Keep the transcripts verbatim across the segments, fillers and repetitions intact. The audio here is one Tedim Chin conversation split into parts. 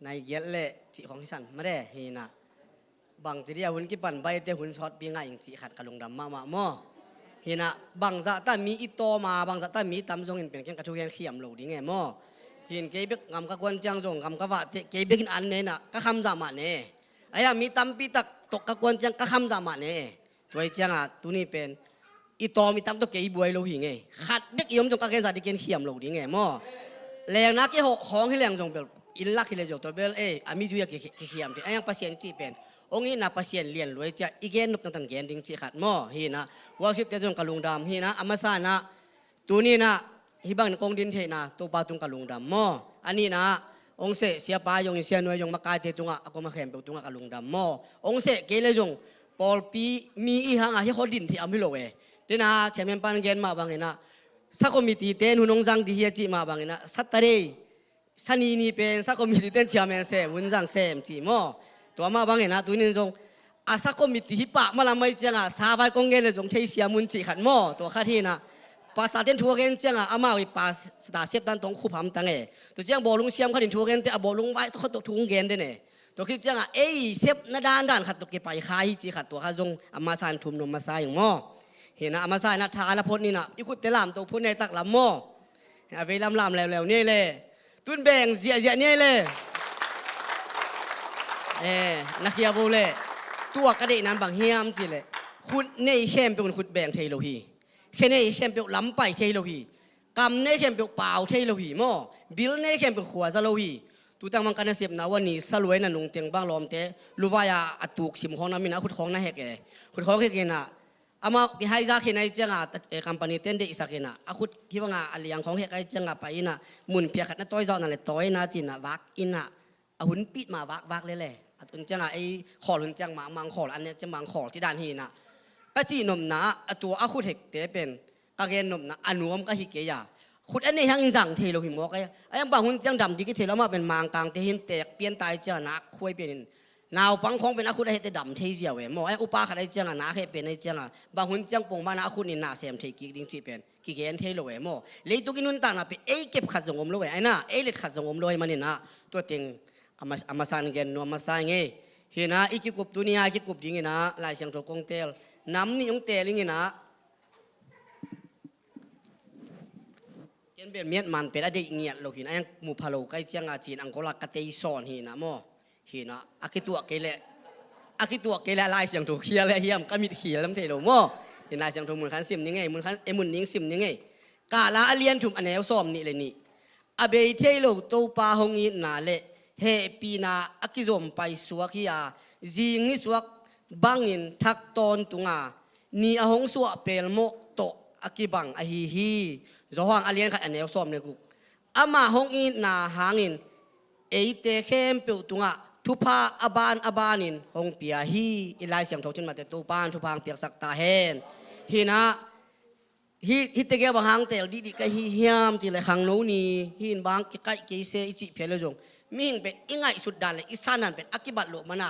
Nai giat le cih khong hi san made hi na. Bang ci dia hun kipan baite hun sawtpi ngah ing cih khat ka lungdam mahmah maw. Hi na, bangzah ta mi i tawm a, bangzah ta mi tam zongin pen ken ka thugen khiam lo ding e maw. Hin kei bek ngam ka kuan ciang zong ngam ka vahte kei bekin an ne na ka kham zah mah ne. Ahi a mi tampi tak tok ka kuan ciang ka kham zah mah ne. Tua hi cianga tuni pen i tawm i tam tawh kei buai lo hi ngei. Khat bek i om zong ka genza ding ken khiam lo ding e maw. Lengna kei hawh khawng hi leng zong bel inn lak hi le zong tawh bel e a mi zui a kikhiam ding. Ahi ang Pasian cih pen hong itna Pasian lian luai ciah i gen nop natan gen ding cih khat maw. Hi na, worship te zong ka lungdam hi na, a masa na tuni na hih bangin kong din theihna Topa tung ka lungdam maw. A nihna hong seh siapa zong in sianuai zong makaite tungah a koma khempeuh tungah ka lungdam maw. Hong seh kei le zong pawlpi mi i hanga hih khaw din theih am hi lo e. Tena chairman pan gen mah bangina sa committee ten hun hong zang di hi a cih mah bangina Saturday Sani ni pen sa committee ten chairman sem hun zang sem cih maw. Tua mah bangina tunin zong a sa committee hi pah malam mai cianga sa vai kong gen le zong thei siam hun cih khat maw. Tua khat hi na, pastor ten thu a gen cianga amau i pastor sep dan tong khup hamtang e. Tua ciang bawlung siam khatin thu a gen te a bawlung vai tawh khat tawh thu hong gen den e. Tua khit cianga ei sepna dandan khat tawh kipai kha hi cih khat tua khat zong a masa in thum nuam masa ing maw. Hi na, a masa in a tha la phot ni na i khutte lamto phot ni a i tak lam maw. A vei lamlam leuleu ni ei le. Tun beng ziahziah ni ei le. Eh, na khia vo le. Tua ka deihna in bang hiam cih le, khut nei khempeuh in khut beng thei lo hi. Khe nei khempeuh lam pai thei lo hi. Kam nei khempeuh pau thei lo hi maw. Bil nei khempeuh khua za lo hi. Tutang mang ka nasepna uh a ni sa luai na nungteng bang lawmte luvai a a tuk sim khawng na min a khut khawng na hek e. Khut khawng hek ina amau kihai za khin ai cianga company ten deihsak ina a khut hi banga a liang khawng hek ai cianga pai ina mun phiak khat na tawi zawhna le tawi na cina vak ina a hun pit ma vak vak lele. A tun cianga ei khawl hun ciang mang mang khawl an ne ciang mang khawl ci dan hi ina ka cih nopna a tua a khut hekte pen ka gen nopna a nuam ka hi kei a. Khut a nei hangin zang thei lo hi mawk a. A yang bang hun ciang dam dik i thei lo amah pen mangkangte hin tek pian tai cianga nak khuai pianin naupang khawng pen a khut a hete dam thei ziau e maw. A yang upa khat ai cianga nak heh pen ai cianga bang hun ciang pong mana a khut nin na sem thei kik ding cih pen kigen thei lo e maw. Leituk i nuntakna pen ei kep khat zong om lo e ai na, ei let khat zong om lo e manina tua teng a mas- a masan gen nuam masa ing ei. Hina i kikup tunia i kikup dingina Lai Siangtho kong tel nam nih ung tel ingina ken bel miat man pen a deih ngiat lo hina a yang mu pha lo kai cianga cin ang kolak ka tei sawn hina maw. Hina a kituak kei leh a kituak kei leh a Lai Siangtho khia leh hiam ka mit khia lam thei lo maw. Hina Lai Siangtho mun khan sim ni ngei, mun khan e mun ning sim ni ngei. Kala a lian thum a neu sawm nih le nih. A bei thei lo Topa hong itna le hehpihna a kizom pai suak hi a, zing ni suak bangin thak tawntunga ni a hong suah pelmawh tawh a kibang ahi hi. Johan a lian khat a neu sawm le guk. Amah hong itna hangin eite khempeuh tungah thupha a ban a banin hong pia hi. I Lai Siangtho cin mate Topa in thupha hong piaksak ta hen. Hina hi hi tegel bang hang tel dihdih ka hi hiam cih le khangno ni hin bang kikaih kei se i cih phial le zong mihing pen i ngaihsut dan le i san dan pen a kibat loh mana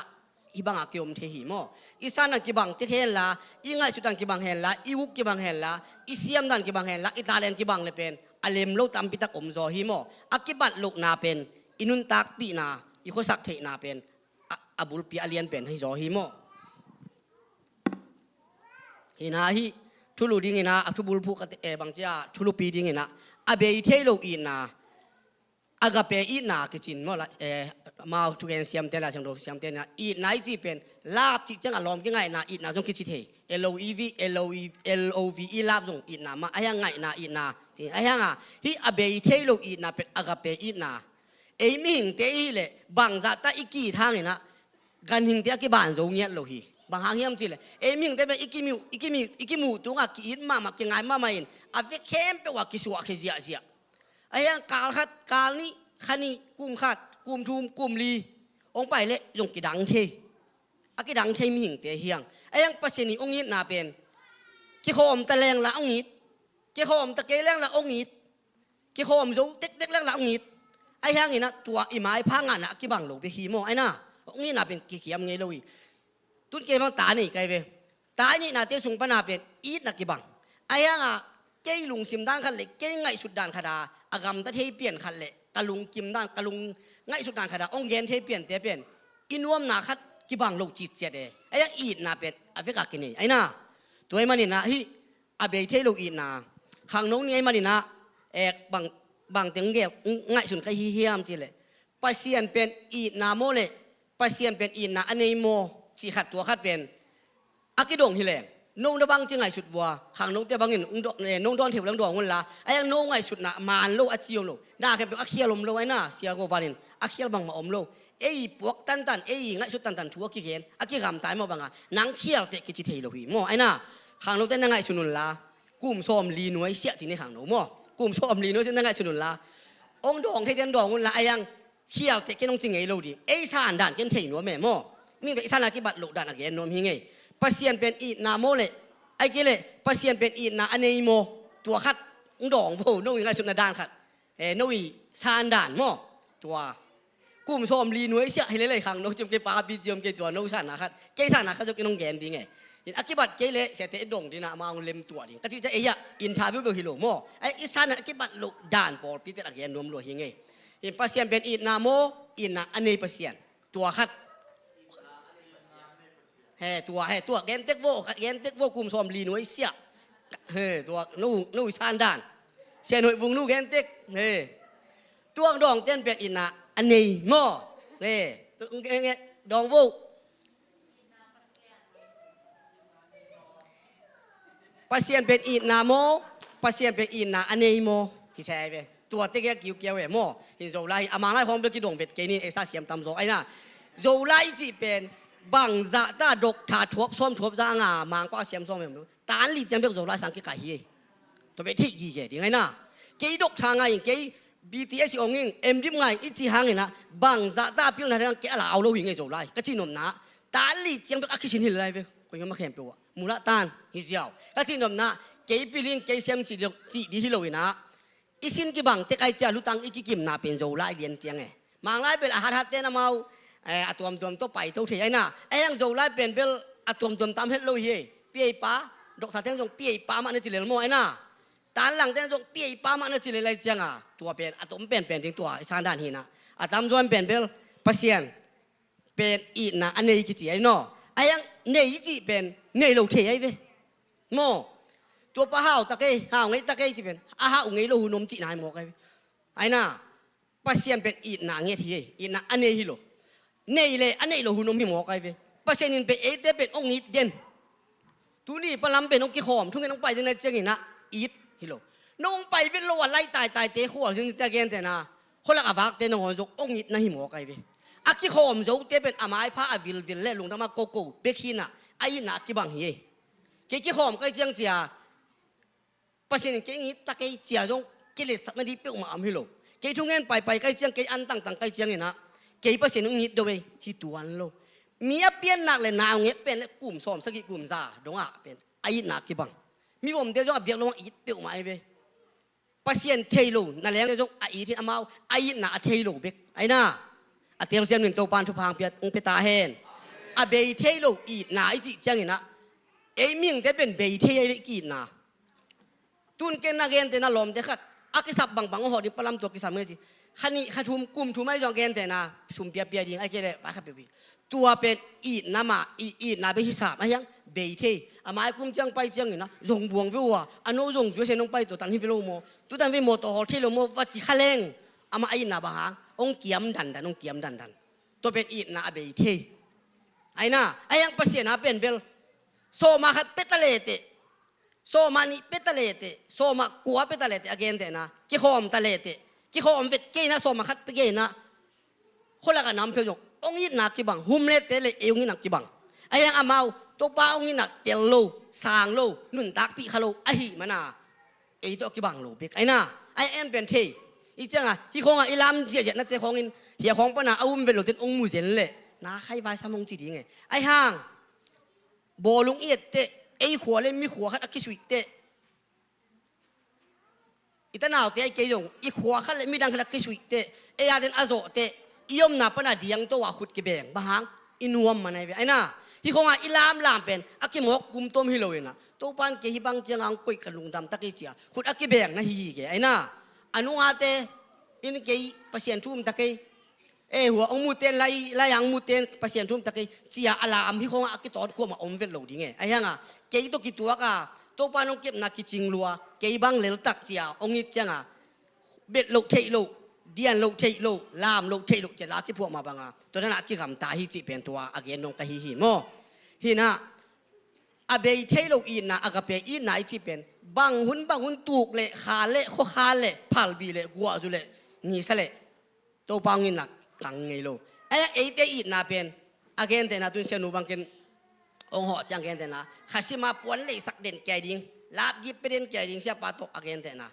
hi banga kiom thei hi maw. I san dan kibang tek henla, i ngaihsut dan kibang henla, i uk kibang henla, i siam dan kibang henla, i talent kibang le pen a lem lo tampi tak om zaw hi maw. A kibat lohna pen i nuntakpihna i khuasak theihna pen a, a bulpi a lian pen hi zaw hi maw. Hina hi thulu dingina a thubul phuh ka te e bang cia thulupi dingina a bei thei lo itna agape itna kicin maw la e. Mau thugen siamte la siangtho siamte na itna i ci pen lap cih ciang a lawm kingaihna itna zong kici thei. L O E V, L O E, L O V E lap zong itna mah a hiang ngaihna itna ci a hianga hi a bei thei lo itna pen agape itna. Ei mihingte i hih leh bangzah ta i kithangina ganhingte a kiban zo ngiat lo hi. Bang hang hiam cihleh ei mihingte pen i kimuh, i kimuh, i kimuh tungah ki-it mahmah, kingai mahmah in a vek khempeuh ah kisuahkhia ziahziah. A hiang kal khat, kal nih, kha nih, kum khat, kum thum, kum li hong pai leh zong kidang thei. A kidang thei mihingte hiang a hiang Pasian i hong itna pen kikhawm ta leng lah hong it, kikhawm ta kei leng lah hong it, kikhawm zo tektek leng lah hong it. A hiangin ah tua i maipha ngahna a kibang lo bek hi maw. Aina hong itna pen kikhiam ngei lo hi. Tun kei bang ta nei kai ve. Ta i neihnate sung pana pen itna kibang. A hianga kei lungsim dan khat le kei ngaihsut dan khat a a gamta thei pian khat le ka lungkim dan, ka lung ngaihsut dan khat ah hong gen thei piante pen i nuamna khat kibang lo citciat e. Ahi hang itna pen a vek a kinei ahi na. Tua ahih manin ah hih a bei thei lo itna, khangno ni ahih manin ah, eh, bang, bang teng gel ngaihsun ka hi hiam cih leh, Pasian pen itna maw leh Pasian pen itna a nei maw cih khat, tua khat pen a kidong hi leng, no na bangci ngaihsut uh a, khangnote bangin hong dawn, eh, nong dawn thei uh leng dawng un la, ahi hang no ngaihsutna man lo a ci om lo, na khempeuh a khial om lo ahi na, sia ko vanin a khial bangmah om lo. Ei puak tantan, ei ngaihsut tantan thu a kigen, a kigamta hi maw bang a, nang khial teh kici thei lo hi maw ahi na. Khangnote na ngaihsun un la, kum sawmli nuai siah ci ni khangno maw, kum sawmli nuai siah na ngaihsun un la, hong dawng theite in dawng un la, ahi hang khial teh ken hong ci ngei lo ding. Ei san dan ken thei nuam e maw. Mihing bek i san a kibat loh dan a gen nuam hi ngei. Pasian pen itna maw leh, ahih kei leh Pasian pen itna a nei maw, tua khat hong dawng vo, no i ngaihsutna dan khat, eh, no i san dan maw. Tua kum sawmli nuai siah hi lel ei khangno, ci om kei, papi ci om kei, tua no sanna khat, kei sanna khat zong ken hong gen ding e. In a kibat kei leh siate i dong ding a, amau hong lem tuah ding ka cih ciang, ei ah interview beuh hi lo maw. Ahi hang i san a kibat loh dan pawlpi pen a gen nuam lua hi ngei. In Pasian pen itna maw, itna a nei Pasian, tua khat. He, tua, he, tua gen tek vo, gen tek vo, kum sawmli nuai siah. He, tua no, no i san dan. Sian Hoih Vung nu gen tek. He, tua dawngte in pen itna a nei maw. He, tua, nge, nge, dawng vo. Pasian pen itna maw, Pasian pen itna a nei maw, hi sai ve. Tua teng a kiukiau e maw. Hin Zolai hi, a Manglai khawng bel kidong vet kei ni, ei sa siam tam zaw ahi na. Zolai i cih pen bangzah ta, doctor thuap sawm thuap za a ngah, Mangkok a siam sawm em lo, tan li ciang bek Zolai sang kikah hi. Tua bek theih gige ding ahi na. Kei doctor ngah ing, kei B T S i ong ing, M.Div ngah ing i cih hangin ah, bangzah ta a pilna dang kei a lau lo hi ngei Zolai, ka cih nopna. Tan li ciang bek a kisin hi lai ve. Koi ngam a khempeuh ah mulah tan hi ziau, ka cih nopna. Kei pil ing, kei sem cih di, cih di hi lo in ah, i sin kibang tek ahih ciang lutang i kikimna pen Zolai lian ciang e. Manglai bel a hathat ten amau, eh, a tuamtuam tawh paito thei ahi na. Ahi hang Zolai pen bel a tuamtuam tam het lo hi. Piaipa, doctor ten zong piaipa mah na ci lel maw ahi na. Tan lang ten zong piaipa mah na ci lel ahih ciang a, tua pen a tom penpen ding tua i san dan hi na. A tamzaw in pen bel Pasian pen itna a nei kici ahi naw. Ahi hang nei i cih pen nei lo thei ahi ve. Maw? Tua pa hau ta kei, hau ngei ta kei ci pen a hau ngei lo hun om cihna hi mawk ahi ve. Ahi na, Pasian pen itna nget hi, itna a nei hi lo. Nei le a neih lo hun om hi mawk ahi ve. Pasian in pen eite pen hong it den. Tuni palam pen hong kikhawm, thungen hong pai den na ciangin ah it hi lo. Nong pai vet lo a lai taitaite khual zingzingte a gentehna, khualak a vakte nangawn zong hong itna hi mawk ahi ve. A kikhawm zote pen a maipha a vilvil le lungdam a koko bek hi na, a itna a kibang hi. Kei kikhawm kai ciang cia Pasian in kei ngit ta kei cia zong kiletsakna dih peuhmah om hi lo. Kei thungen paipai kai ciang, kei an tangtang kai ciangin ah kei Pasian in ngit do ei hi tuan lo. Mi a piannak le nau ngek pen le kum sawm sagih kum za dongah pen a itna kibang. Mi vomte zong a biak lo hang it peuhmah ahi ve. Pasian thei lo na lengte zong a it hi, amau a itna a thei lo bek ahi na. A telsiam nin Topan thupha hong pia, hong pia ta hen. A bei thei lo itna i cih ciangin ah ei mihingte pen bei thei ahi ve, i itna. Tun ken na gente na lawmte khat a kisap bangbang a hawh ding palam tua kisam nge ci. Kha nih kha thum kum thum ahi zong a gentehna sum piapia ding ahi kei leh vai kha peuhpeuh. Tua pen itna mah, i, itna bek hi sam ahi hang bei thei. A mai kum ciang pai ciangin ah zong buang ve uh a, a no zong zui se nong pai tua tan hi ve lo maw. Tu tan ve maw, tua hawl thei lo maw va ci kha leng amah a itna bang hang hong kiam dandan, hong kiam dandan. Tua pen itna a bei thei. Ahi na, ahi hang Pasian a pen bel sawma khat pia ta leteh, sawma nih pia ta leteh, sawma kua pia ta leteh, a gentehna kikhawm ta leteh, kikhawm vet kei na, sawma khat pia kei na, khualak a nam pheu zong hong itna kibang, hum lete le ei hong itna kibang. Ahi hang amau Topa hong itna tel lo, sang lo, nuntakpih kha lo ahih mana ei tawh kibang lo bek ahi na. Ahi en pen thei. I cianga hih khawnga i lam ziahziah nate khawngin hia khawng pana a um vet loten hong mu zen leh na khai vai sam hong ci ding e. Ahi hang bawlung i etteh, ei khua le mi khua khat a kisuih teh, i tanaute ahi kei zong i khua khat le midang khat a kisuih teh, ei aten a zawh teh, i omna pana diangto a khut kibeng bang hang i nuam man ahi ve ahi na. Hih khawnga i lamlam pen a kimawk pumtuam hi lo inah, Topan kei hih bang cianga hong koih ka lungdam ta kei cia khut a kibeng na hi hi ke ahi na. A nungate in kei Pasian thu um ta kei. E hua hong muten lai, lai-ah hong muten Pasian thu um ta kei, ci-a a lam hi khawngah a kitawt kuamah om vet lo ding e. Ahi hanga kei tawh kituaka Topa nong kepna kicing lua, kei bang leltak ci-a hong it cianga bet loh theih loh, dian loh theih loh, lam loh theih loh ci-a la kiphuah mah banga tua dana kigamta hi cih pen tua a gen nong ka hi hi maw? Hina a bei thei lo itna, agape itna i cih pen bang hun bang hun tuk le kha le khuakha le phalbi le guahzu le nisa le Topa hong itna kang ngei lo. Ahi hang eite itna pen a gentehna tun sianu bangkin hong hawh ciang gentehna khasima puan leisak den kiai ding, lapgip pe den kiai ding siapa tawh a gentehna.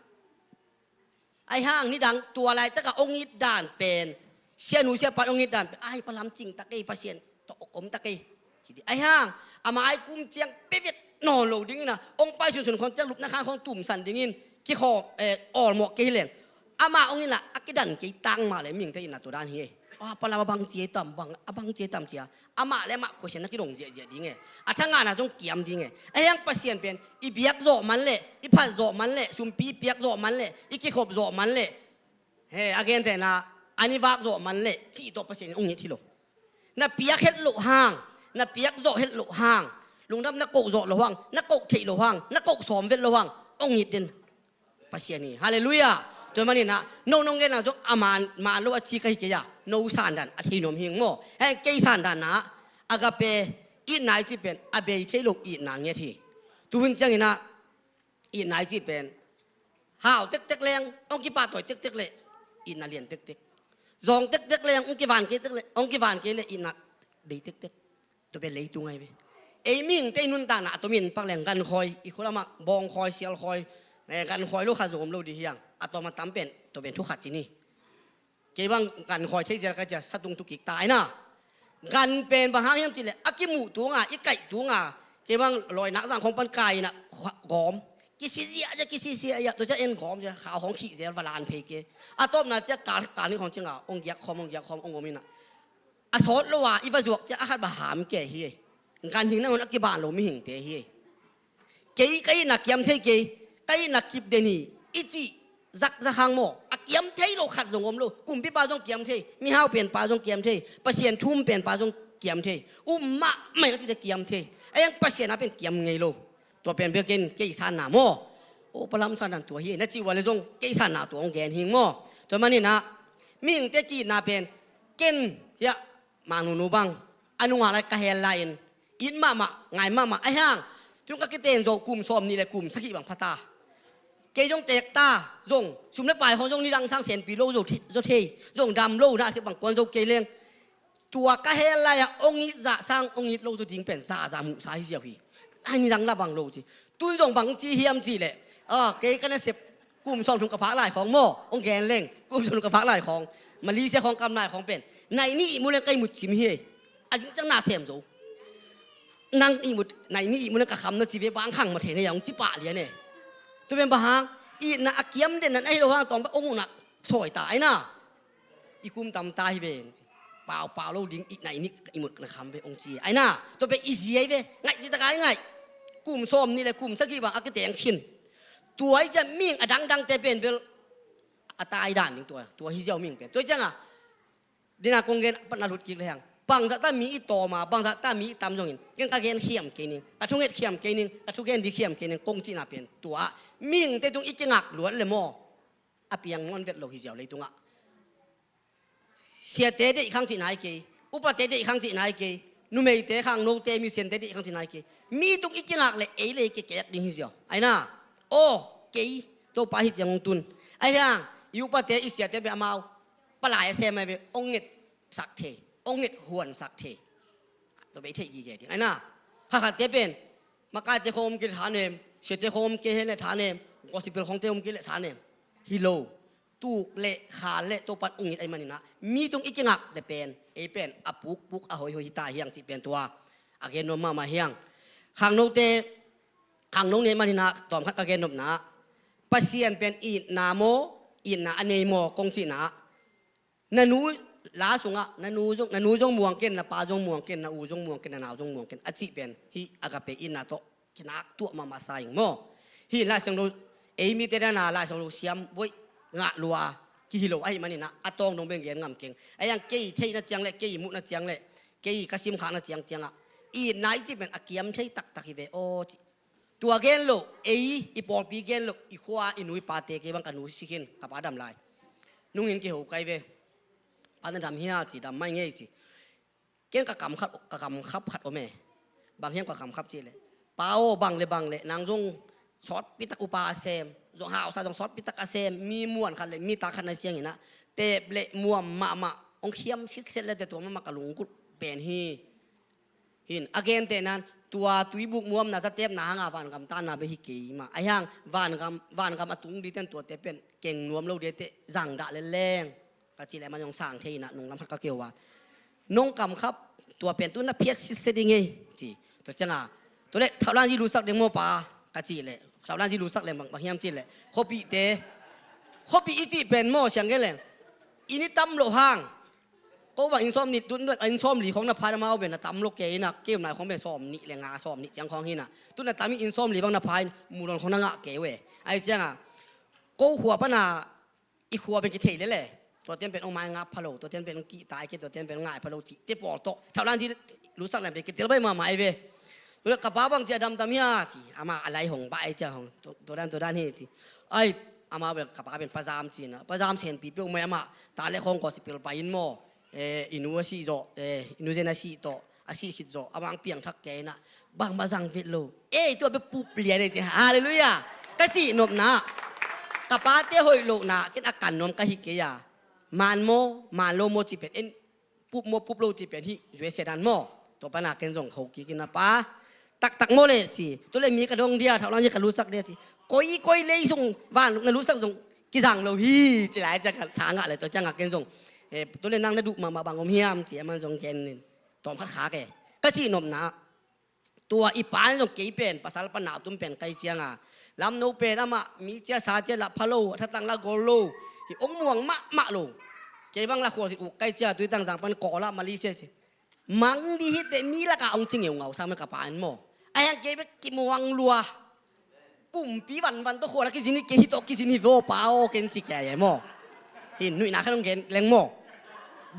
Ahi hang nidang tua laitakah hong it dan pen, sianu siapa hong it dan pen, ai palam cing ta kei, Pasian tawh om ta kei. Ahi hang ama ai kum ciang pevet nawn lo dingin a hong pai sunsun khawng ciang lupna khan khawng tumsan dingin kikhawm, eh, awlmawh kei hileng ama hong itna a kidan kei tang mah le mihingte itna tua dan hi e. A palam a bang ci ei tam, bang a bang ci ei tam cia amah le amah khuasian na kidong ziahziah ding e. A thangana zong kiam ding e. Ahi hang Pasian pen i biak zawh man le, i phat zawh man le, sumpi i piak zawh man le, i kikhop zawh man le, he a gentehna an i vak zawh man le cih tawh Pasian in hong it hi lo. Na piak het loh hang, na piak zawh het loh hang, lungdam na koh zawh loh hang, na koh theih loh hang, na koh sawm vet loh hang hong it den Pasian hi. Halleluiah. Tua maninah no nong genna zong a man, man lo a ci ka hi kei a, no sandan a thei nuam hing maw? Heng kei sandanna agape itna i cih pen a bei thei lo itna nget hi. Tuhun cianginah itna i cih pen hau tektek leng hong kipahtawi tektek le itna lian tektek. Zawng tektek leng hong kivan kei tek le, hong kivan kei le itna bei tektek. Tua pen leitung ahi ve. Ei mihingte i nuntakna a tomin pak leng gankhawi, i khulamah bawngkhawi, sialkhawi, eh, gankhawi lo kha zong om lo dih hiang. A tom a tam pen tua pen thukhat ci ni. Kei bang gankhawi thei zel ka cia satung tu kik ta aina. Gan pen bang hang hiam cileh a kimuh tunga, i kaih tunga, kei bang lawinak zang khong pan kai ina gawm. Kisi ziah cia, kisi ziah cia, tua cia en gawm cia, khau khong khih zel va lan phei ke. A tawpna cia kal, kal ni khong cia nga, ong giak khom, ong giak khom, ong om ina. A sawt lo a i va zuak cia a khat va ham ke hi. Ganhing nangun a kiban lo mihingte hi. Kei ka itna kiam thei kei, ka itna kip den hi i cih zakzak hang maw? A kiam thei lo khat zong om lo. Kumpipa zong kiam thei, mihau penpa zong kiam thei, Pasian thu um penpa zong kiam thei. Um mahmah na cite kiam thei. A yang Pasian a pen kiam ngei lo. Tua pen bel ken kei sanna maw? O palam sanna tua hi na ci ua le zong kei sanna tua hong gen hing maw? Tua maninah mihingte ki-itna pen ken hiah manunu bang a nunga lai ka hel lai-in it mahmah, ngai mahmah ahi hang. Tung ka kiten zo kum sawm nih le kum sagih bang phata. Kei zong tekta zong sum le pai khong zong nidang sang senpi lo zo thei, zong dam lo na a sik bang kuan zo kei leng. Tua ka hel lai-ah ong it zah sang ong it lo zo ding pen zahzah muhsa hi ziau hi. Ai nidang la bang lo ci. Tun zong bang ci hiam ci leh, a kei ka nasep kum sawm thum ka phak lai khawng maw? Ong gen leng kum sawm thum ka phak lai khawng, Malaysia khawng kam lai khawng pen nai nih ihmu leng ka ihmut cim hi. A zing ciang na sem zo. Nang ihmut nai nih ihmu leng ka kham na ci ve bang khang ma thei na ya ong ci pah lian e. Tu pen bang hang itna a kiam den nan ahi lo hang tawng ba ong uh na sawi ta aina. I kum tam ta hi ve. Paupau lo ding itna i nih i mut na kham ve ong ci aina. Tua pen i zi ahi ve. Ngaih ci taka i ngaih. Kum sawm nih le kum sagih bang a kiteng khin. Tua i ciah ming a dangdangte pen bel a tai dan ding tua, tua hi ziau ming pen. Tua i cianga dina kong gen patna lut kik le hang. Bangzahta mi i tawma, bangzahta mi i tam zongin ken ka gen khiam kei ning, ka thunget khiam kei ning, ka thugen di khiam kei ning kong cihna pen tua mingte tung i kingak luat le maw? A piang nawn vet lo hi ziau leitungah. Siate deih khang cihna hi kei, upate deih khang cihna hi kei, numeite khang, note, misiante deih khang cihna hi kei. Mi tung i kingak le ei le ei kekek ding hi ziau aina. Aw kei Topa hi ciang hong tun. Ahi hang i upate i siate beh amau palai a sem ai ve, ong nget sak thei, ong nget huan sak thei. Tua bei thei gige ding aina. Khakhatte pen makaite khong om kei le thanem, siate khong om kei le thanem, gospel khongte om kei le thanem. Hi lo. Tuk le khal le Topan ong it ahi maninah mi tung i kingak le pen ei pen a pukpuk a hoihoi hita hiang cih pen tua a gen nuam mahmah hiang. Khangnote, khangno nei maninah tawmkhat ka gen nopna Pasian pen itna maw, itna a nei maw kong cihna. Na nu la sungah na nu zong, na nu zong muang ken, na pa zong muang ken, na u zong muang ken, na nau zong muang ken a cih pen hih agape itna tawh kinak tuah mahmah sa ing maw? Hih Laisiangtho ei mite dana Laisiangtho siam buaih ngah lua kihi lo ahih manin ah, a tawng dong beng gen ngam keng. Ahi hang kei theihna ciang le, kei muhna ciang le, kei ka simkhakna ciang ciangah, itna i cih pen a kiam thei taktak hi ve aw ci. Tua gen lo, ei i pawlpi gen lo, i khua i nu i pate, kei bang ka nu si khin, ka pa dam lai. Nungin kiho kai ve. Pa na dam hia ci, dam mai ngei ci. Ken ka kam khat, ka kam khap khat om e. Bang hiam ka kam khap cih leh, pa aw, bang le bang le nang zong sawtpi tak upa a sem, zong hausa zong sawtpi tak a sem, mi muan khat le mi tak khat na ciangin ah, tep le muam mahmah, hong khiam sitset le te tua mahmah ka lunggulh pen hi. Hin a gentehna in, tua tuibuk muamna zatepna hanga vangam tana bek hi kei mah. Ahi hang vangam, vangam a tung dite in tuate pen keng nuam lo dite zang dah leleng. Ka cih leh man zong sang thei in ah, nunglam khat ka keu a, nong kam khap, tua pen tu na phiat sitset ding ei ci. Tua cianga, tua leh thaulan zi lusak ding maw pa, ka cih leh, thaulan zi lusak leh bang, bang hiam cih leh, khuapihte, khuapih i cih pen maw, siang gen leng, inn i tam loh hang. Ko bang inn sawm nih, tu in sawm li khong na pha in, amau pen na tam lo kei in ah, kei um nai khong pen sawm nih le nga, sawm nih ciang khong hi in ah, tu na tam in sawm li bang na pha in, mulon khong na ngah kei uh e. Ahi cianga, ko khua pana i khua pen kithei lele. Tua ten pen hong mai ngap pha lo, tua ten pen hong kihtai kei, tua ten pen hong ngai pha lo cihte pawl tawh thaulan zi lusak leng pen kitel baih mahmah ei ve. Tua leh ka pa bang ci a damdam hia ci, amah a lai hong baih ei ci a hong, tua, tua dan, tua dan hi ci. Ai, amah bel ka pa pen Pa Zam ci in ah, Pa Zam Senpi peuhmah, amah ta le khawng kaw si pel pai in maw. Eh, i nu a sih zawh, eh, i nu zen a sih tawh, a sih khit zawh, a mang piangthak kei in ah, bangmah zang vet lo. Eh, tua bek pup lian ei ci, halleluiah. Ka cih nopna, ka pate hoih lohna, ken a kan nuam ka hi kei a. Man maw, man lo maw cih pen, en pup maw, pup lo cih pen hih zuai sia dan maw. Tua pana ken zong ho kik in ah, pa, taktak maw le ci. Tua leh mi ka dong dia, thaulan zi ka lusak dia ci. Koi, koi lei sung van na lusak zong kizang lo hi ci lai ciang ka tha ngah leh, tua cianga ken zong, eh, tua leh nang na duh mahmah bang om hiam ci, aman zong gen in tawm khat khak e. Ka cih nopna, tua i pa in zong kei pen pasal pa nau tum pen kai cianga, lamno pen amah mi cia sa cia lah pha lo, a thatang lah gol lo, hi ong muang mahmah lo. Kei bang lah khualzin uk kai cia, Tuitang Zang pan Kawl ah Malaysia ci. Mang di hi teh, mi lakah hong ci ngeungau sam ka pa in maw. Ahi hang kei bek kimuang lua. Pumpi vanvan tawh khual a kizin hi, kei hi tawh kizin hi ve aw pa aw, ken ci kei e maw. Hin nuihna khat hong gen leng maw.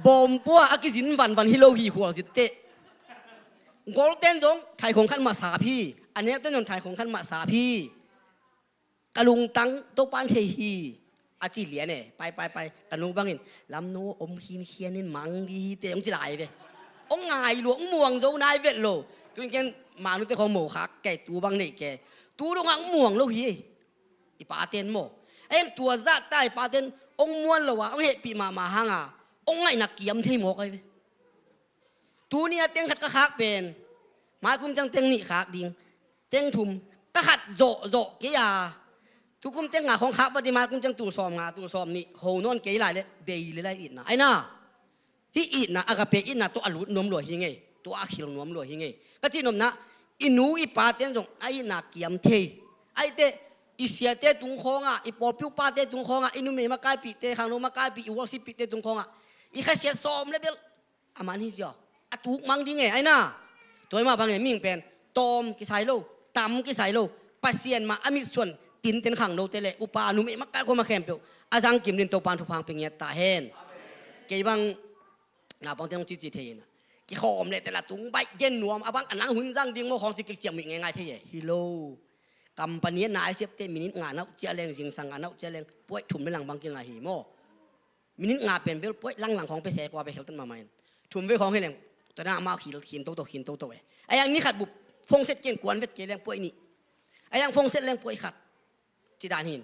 Bawm pua a kizin vanvan hi lo hi khualzin teh. Golten zong thaikhong khat mah sap hi. A nekten zong thaikhong khat mah sap hi. Ka lungtang Topa'n thei hi, a ci lian e. Pai, pai, pai. Ka nu bangin, lamno om khinkhian in, mang di hi teh, hong ci lai ve. Hong ngai lua, hong muang zo nai vet lo. Tu'n ken manute khawng mo khak kei, tu bang neih kei. Tu dongah hong muang lo hi ei. I paten maw. Ahi hang tua zahta i paten hong muan lo a, hong hehpih mahmah hanga, hong ngaihna kiam thei mawk ahi ve. Tuni a teng khat ka khak pen, mai kum ciang teng nih khak ding. Teng thum ka khat zawhzawh kei a. Tu kum teng nga khawng khak vat ding, mai kum ciang tul sawm nga, tul sawm nih ho nawn kei lai leh bei lel a, itna ahi na. Hih itna, agape itna tawh a lut nuam lua hi ngei. Tua a khil nuam lua hi ngei. Ka cih nopna, i nu i paten zong a itna kiam thei. Ahi teh, i siate tung khawngah, i pawlpi upate tung khawngah, i numei makaipihte, khangno makaipih, i worship pihte tung khawngah, i khasiat sawm le bel a man hi ziau. A tuk mang ding e, ahi na. Tua hi mah bangin mihing pen tawm kisai lo, tam kisai lo. Pasian mah a mitsuan tinten khangnote le upa numei makai khawm a khempeuh a zangkim dingin Topa'n thupha hong pia ngiat ta hen. Kei bang naupangte hong cici thei in a, kikhawm leh teh lah tung baih gen nuam, a bang a nang hun zang ding maw khawng ci kiciam muih ngeingai thei e. Hi lo. Company a naisiapte minute nga na uh ciah leng, zingsang nga na uh ciah leng, puaih thum le lang bang kingah hi maw. Minute nga pen bel puaih langlang khawng pia se, kua pia kheltat mahmah in. Thum vei khawng hi leng, tua dang amau khil khin toto, khin toto e. Ahi hang ni khat bup phone set kei in kuan vet kei leng puaih nih. Ahi hang phone set leng puaih khat. Ci dan hin.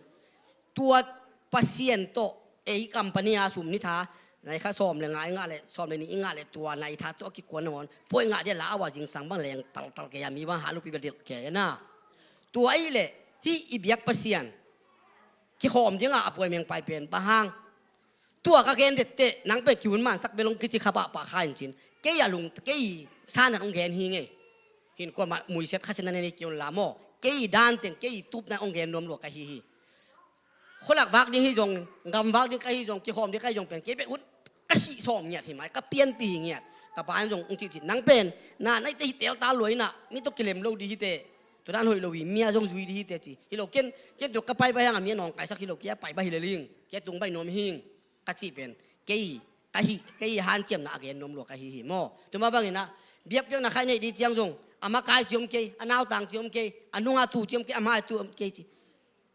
Tua Pasian tawh, ei company a sum ni tha, nai kha sawm le nga i ngah leh, sawm le nih i ngah leh, tua nai tha tawh a kikuan nangawn puaih ngah dia, la a wa zingsang bang leng taltal kei a, mi bang ha lupi bel dilh kei a na. Tua ahih leh hih i biak Pasian kikhawm dingah a puai meng pai pen bang hang. Tua ka gen dette, nang pen kihun mansak bel hong kici kha pahpah kha in cin. Kei a lung, kei sanat hong gen hi ngei. Hin kuamah muisiat khasiatna nei kei un la maw. Kei dan teng, kei tupna hong gen nuam lua ka hi hi. Khualak vak ding hi zong, gam vak ding ka hi zong, kikhawm ding ka hi zong pen kei bek ut ka sih sawm ngiat hi mai, ka pianpih hi ngiat. Ka pa in zong hong cihcih, nang pen na naite hi teltal lua in a, mi tawh kilem lo ding hi teh. Tua dan hoih lo hi, mi a zong zui ding hi teh ci. Hi lo ken, ken tua ka pai pai hang a mi a nawngkaisak hi lo, kei a pai pai hi lel hing, kei a tung pai nuam hing. Ka cih pen kei ka hi, kei hanciamna a gen nuam lua ka hi hi maw. Tua mah bangin ah biakpiakna khat i neih ding ciang zong a makai ci om kei, a nautang ci om kei, a nunga tu ci om kei, a mai tu om kei ci.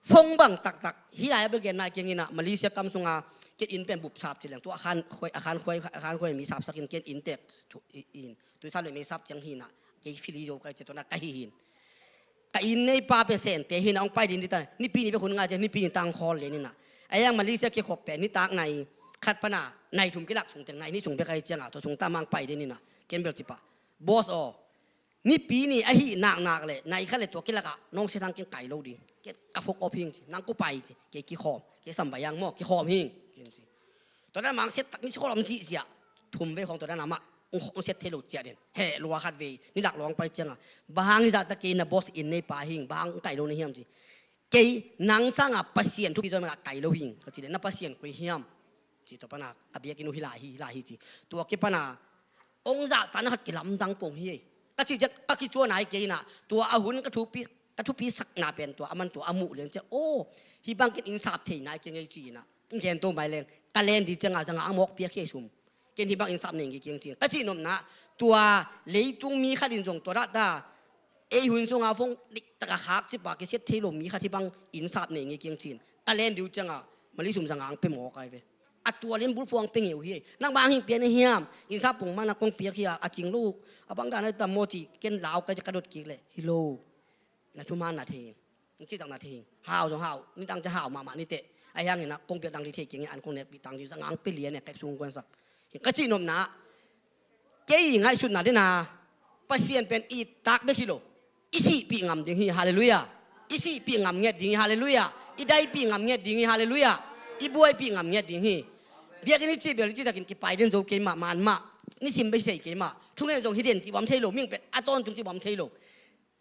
Phone bang taktak hih lai a bel gen nai keng in ah, Malaysia kam sunga ken inn pen bup sap ci leng, tua a khan khuai, a khan khuai, a khan khuai mi sapsak in ken inn tek thu i in, tu i sap le mi sap ciang hi in ah, kei fili zo kai ci, tua na ka hi hi in. Ka inn neipa pen Sente hi in ah, hong pai ding dita, Nipi ni bek hun ngai ci, Nipi ni tang khawl lian in ah. A yang Malaysia kikhop pen nitak nai khat pan a nai thum kilak sung teng, nai nih sung bek ahi ciang a, tua sung ta mang pai ding in ah, ken bel ci pah, boss aw, Nipi ni ahi naknak le nai khat le tua kilak ah nong sia thang ken kai lo ding. Ken ka phone off hing ci, nang kua pai ci, kei kikhawm, kei Sam Bai Yang maw, kikhawm hing ken ci. Tua dan mang set tak ni si kholom si sia. Thum vei khong tua dan amah hong set thei lo ciat den. Heh lua khat vei, ni lak lawng pai ciang a, bang hang hi zah ta kei na boss inn neipa hing, bang hang kai lo na hiam ci. Kei nang sanga Pasian thupi zaw man a kai lo hing ka ci den, na Pasian koi hiam ci. Tua pan a ka biakinn uh hi lai hi, hi lai hi ci. Tua kipan a hong zahtakna khat kilamdang pong hi ei. Ka cih ciang ka kicuan nai kei in ah, tua a hun ka thupi, ka thupi sakna pen tua a man tua a muh lian ciang, aw, hih bang ken inn sap thei nai keng ei ci in ah, ken tua mai leng ka len ding ciang a zanga ang mawk piak hi ei sum. Ken hih bang inn sap nei ngei keng ci in ka cih nopna, tua leitung mi khat in zong tua dahta ei hun sunga phone diktak a khak ci pa kisiat thei lo mi khat hih bang inn sap nei ngei keng ci in ka len ding uh ciang a, mali sum zanga ang pe mawk ai ve. A tua lian bulphuang pe ngeu hi. Nang bang hing pian hiam? Inn sap pong man a kong piak hi a, a cing lo. A bang dan a tam maw ci, ken lau ka, ka dot kik le hi lo. Na thuman na thei. N ci tak na thei. Hau zong hau. Ni dang ca hau mahmah ni teh. A hiang in ah kong piak dang di thei keng in an kong nek pi tang ci, zang ang pe lian e, kep sung kuan sak. Ka cih nopna, kei ngaihsutna dena Pasian pen i tak bek hi lo. I sihpih ngam ding hi, halleluiah. I sihpih ngam nget ding hi, halleluiah. I daipih ngam nget ding hi, halleluiah. I buaipih ngam nget ding hi. Biakinn i cih bel i cih takin kipai den zo keimah, man mah. Nisim bek hi thei keimah. Thungen zong hi den cih bam thei lo, ming pen a tawntung cih bam thei lo.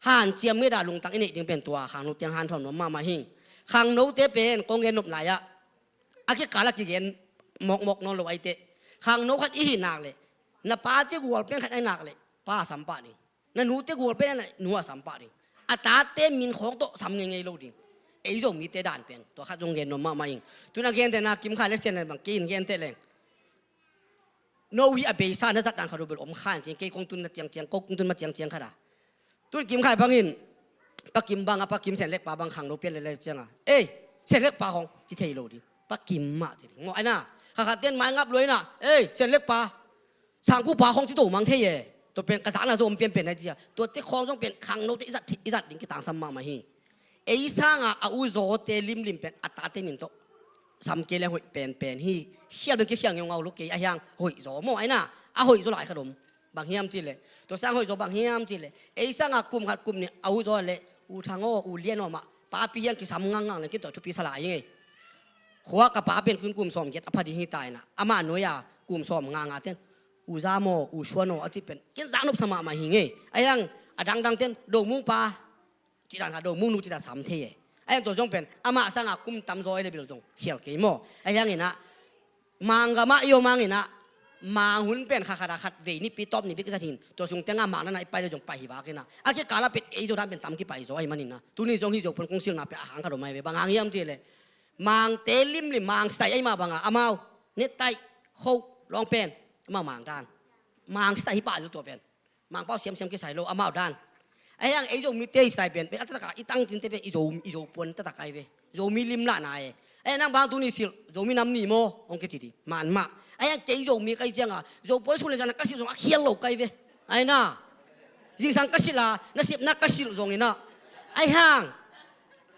Hanciam nget a lungtang i neih ding pen tua khangno tiang hanthawn nuam mahmah hing. Khangnote pen kong gen nop lai ah, a kikal a kigen mawkmawk nawn lo ai teh. Khangno khat i hih nak leh, na pate gual pen khat ai nak leh, pa a sam pah ding. Na nute gual pen na nu a sam pah ding. A tate min khawng tawh sam ngeingei lo ding. Ei Zomite dan pen tua khat zong gen nuam mahmah ing. Tuna gente na Kim Khai le Sian le bang kei in gente leng, no hi a beisa na zat dan khat uh bel om khan cing, kei kong tun na ciangciang, ko kong tun ma ciangciang khat a. Tun Kim Khai bangin Pa Kim bang a, Pa Kim Sian Lek pa bang khangno pian lele ciang a, ei, Sian Lek pa khawng ci thei lo ding. Pa Kim mah ci ding. Ngawh ai na. Kha khat ten mai ngap luai na. Ei, Sian Lek pa, Sangpu pa khawng ci to mang thei e. Tua pen ka zakna zom pianpian na ci a, tuate khawng zong pen khangnote i zat, i zat ding kitangsam mahmah hi. Ei sanga a uzawte limlim pen a tate min tawh sam kei leng hoih penpen hi. Khial beng kei khial ngeungau lo kei a hiang hoih zaw maw ai na. A hoih zaw lai khat om. Bang hiam cih leh, tua sang hoih zaw bang hiam cih leh, ei sanga kum khat kum nih a uzaw leh, U Thang aw, U Lian aw mah papi hiang kisam ngangngang leng kin tua thupi sa lai hi ngei. Khua ka pa pen kun kum sawm giat a pha ding hi ta in a, amah nuai a kum sawm nganga ten, U Zam aw, U Suan aw a cih pen kin zak nop sa mahmah hi ngei. A hiang a dangdang ten Do Mung pa, cih dan kha Do Mung nu cih dan sam thei e. A hiang tua zong pen amah sanga kum tam zaw ei le bil zong khial kei maw. A hiang in a, Mang gam ah i om hang in a, Mang hun pen kha khat a khat vei nipi tawp ni bek i zat hi in, tua sung teng a Mang dan a i pai le zong pai hi vak in a, a kikal a pen ei zaw dan pen tam kipai zaw ahih man in a, tuni zong hih Zo pon kong silna pen a hang khat om ahi ve. Bang hang hiam cih leh, Mangte limlim, Mang style ahih mah bang a, amau, Net Tai, Kho, Lawng pen, amau Mang dan, Mang style hi pah lel tua pen. Mangpau siamsiam kisai lo, amau dan. A hiang ei Zomite i style pen, pen a taktak a i tangtinte pen i Zo, i Zo puan taktak ahi ve. Zomi limlahna e. A hiang nang bang tuni silh, Zomi nam ni maw, hong kici ding. Man mah. A hiang kei Zomi ka hih ciang a, Zo puan sulh le zan a ka silh zong a khial lo ka hi ve. Ai na. Zingsang ka silh a, nasepna ka silh zong in a. A hiang,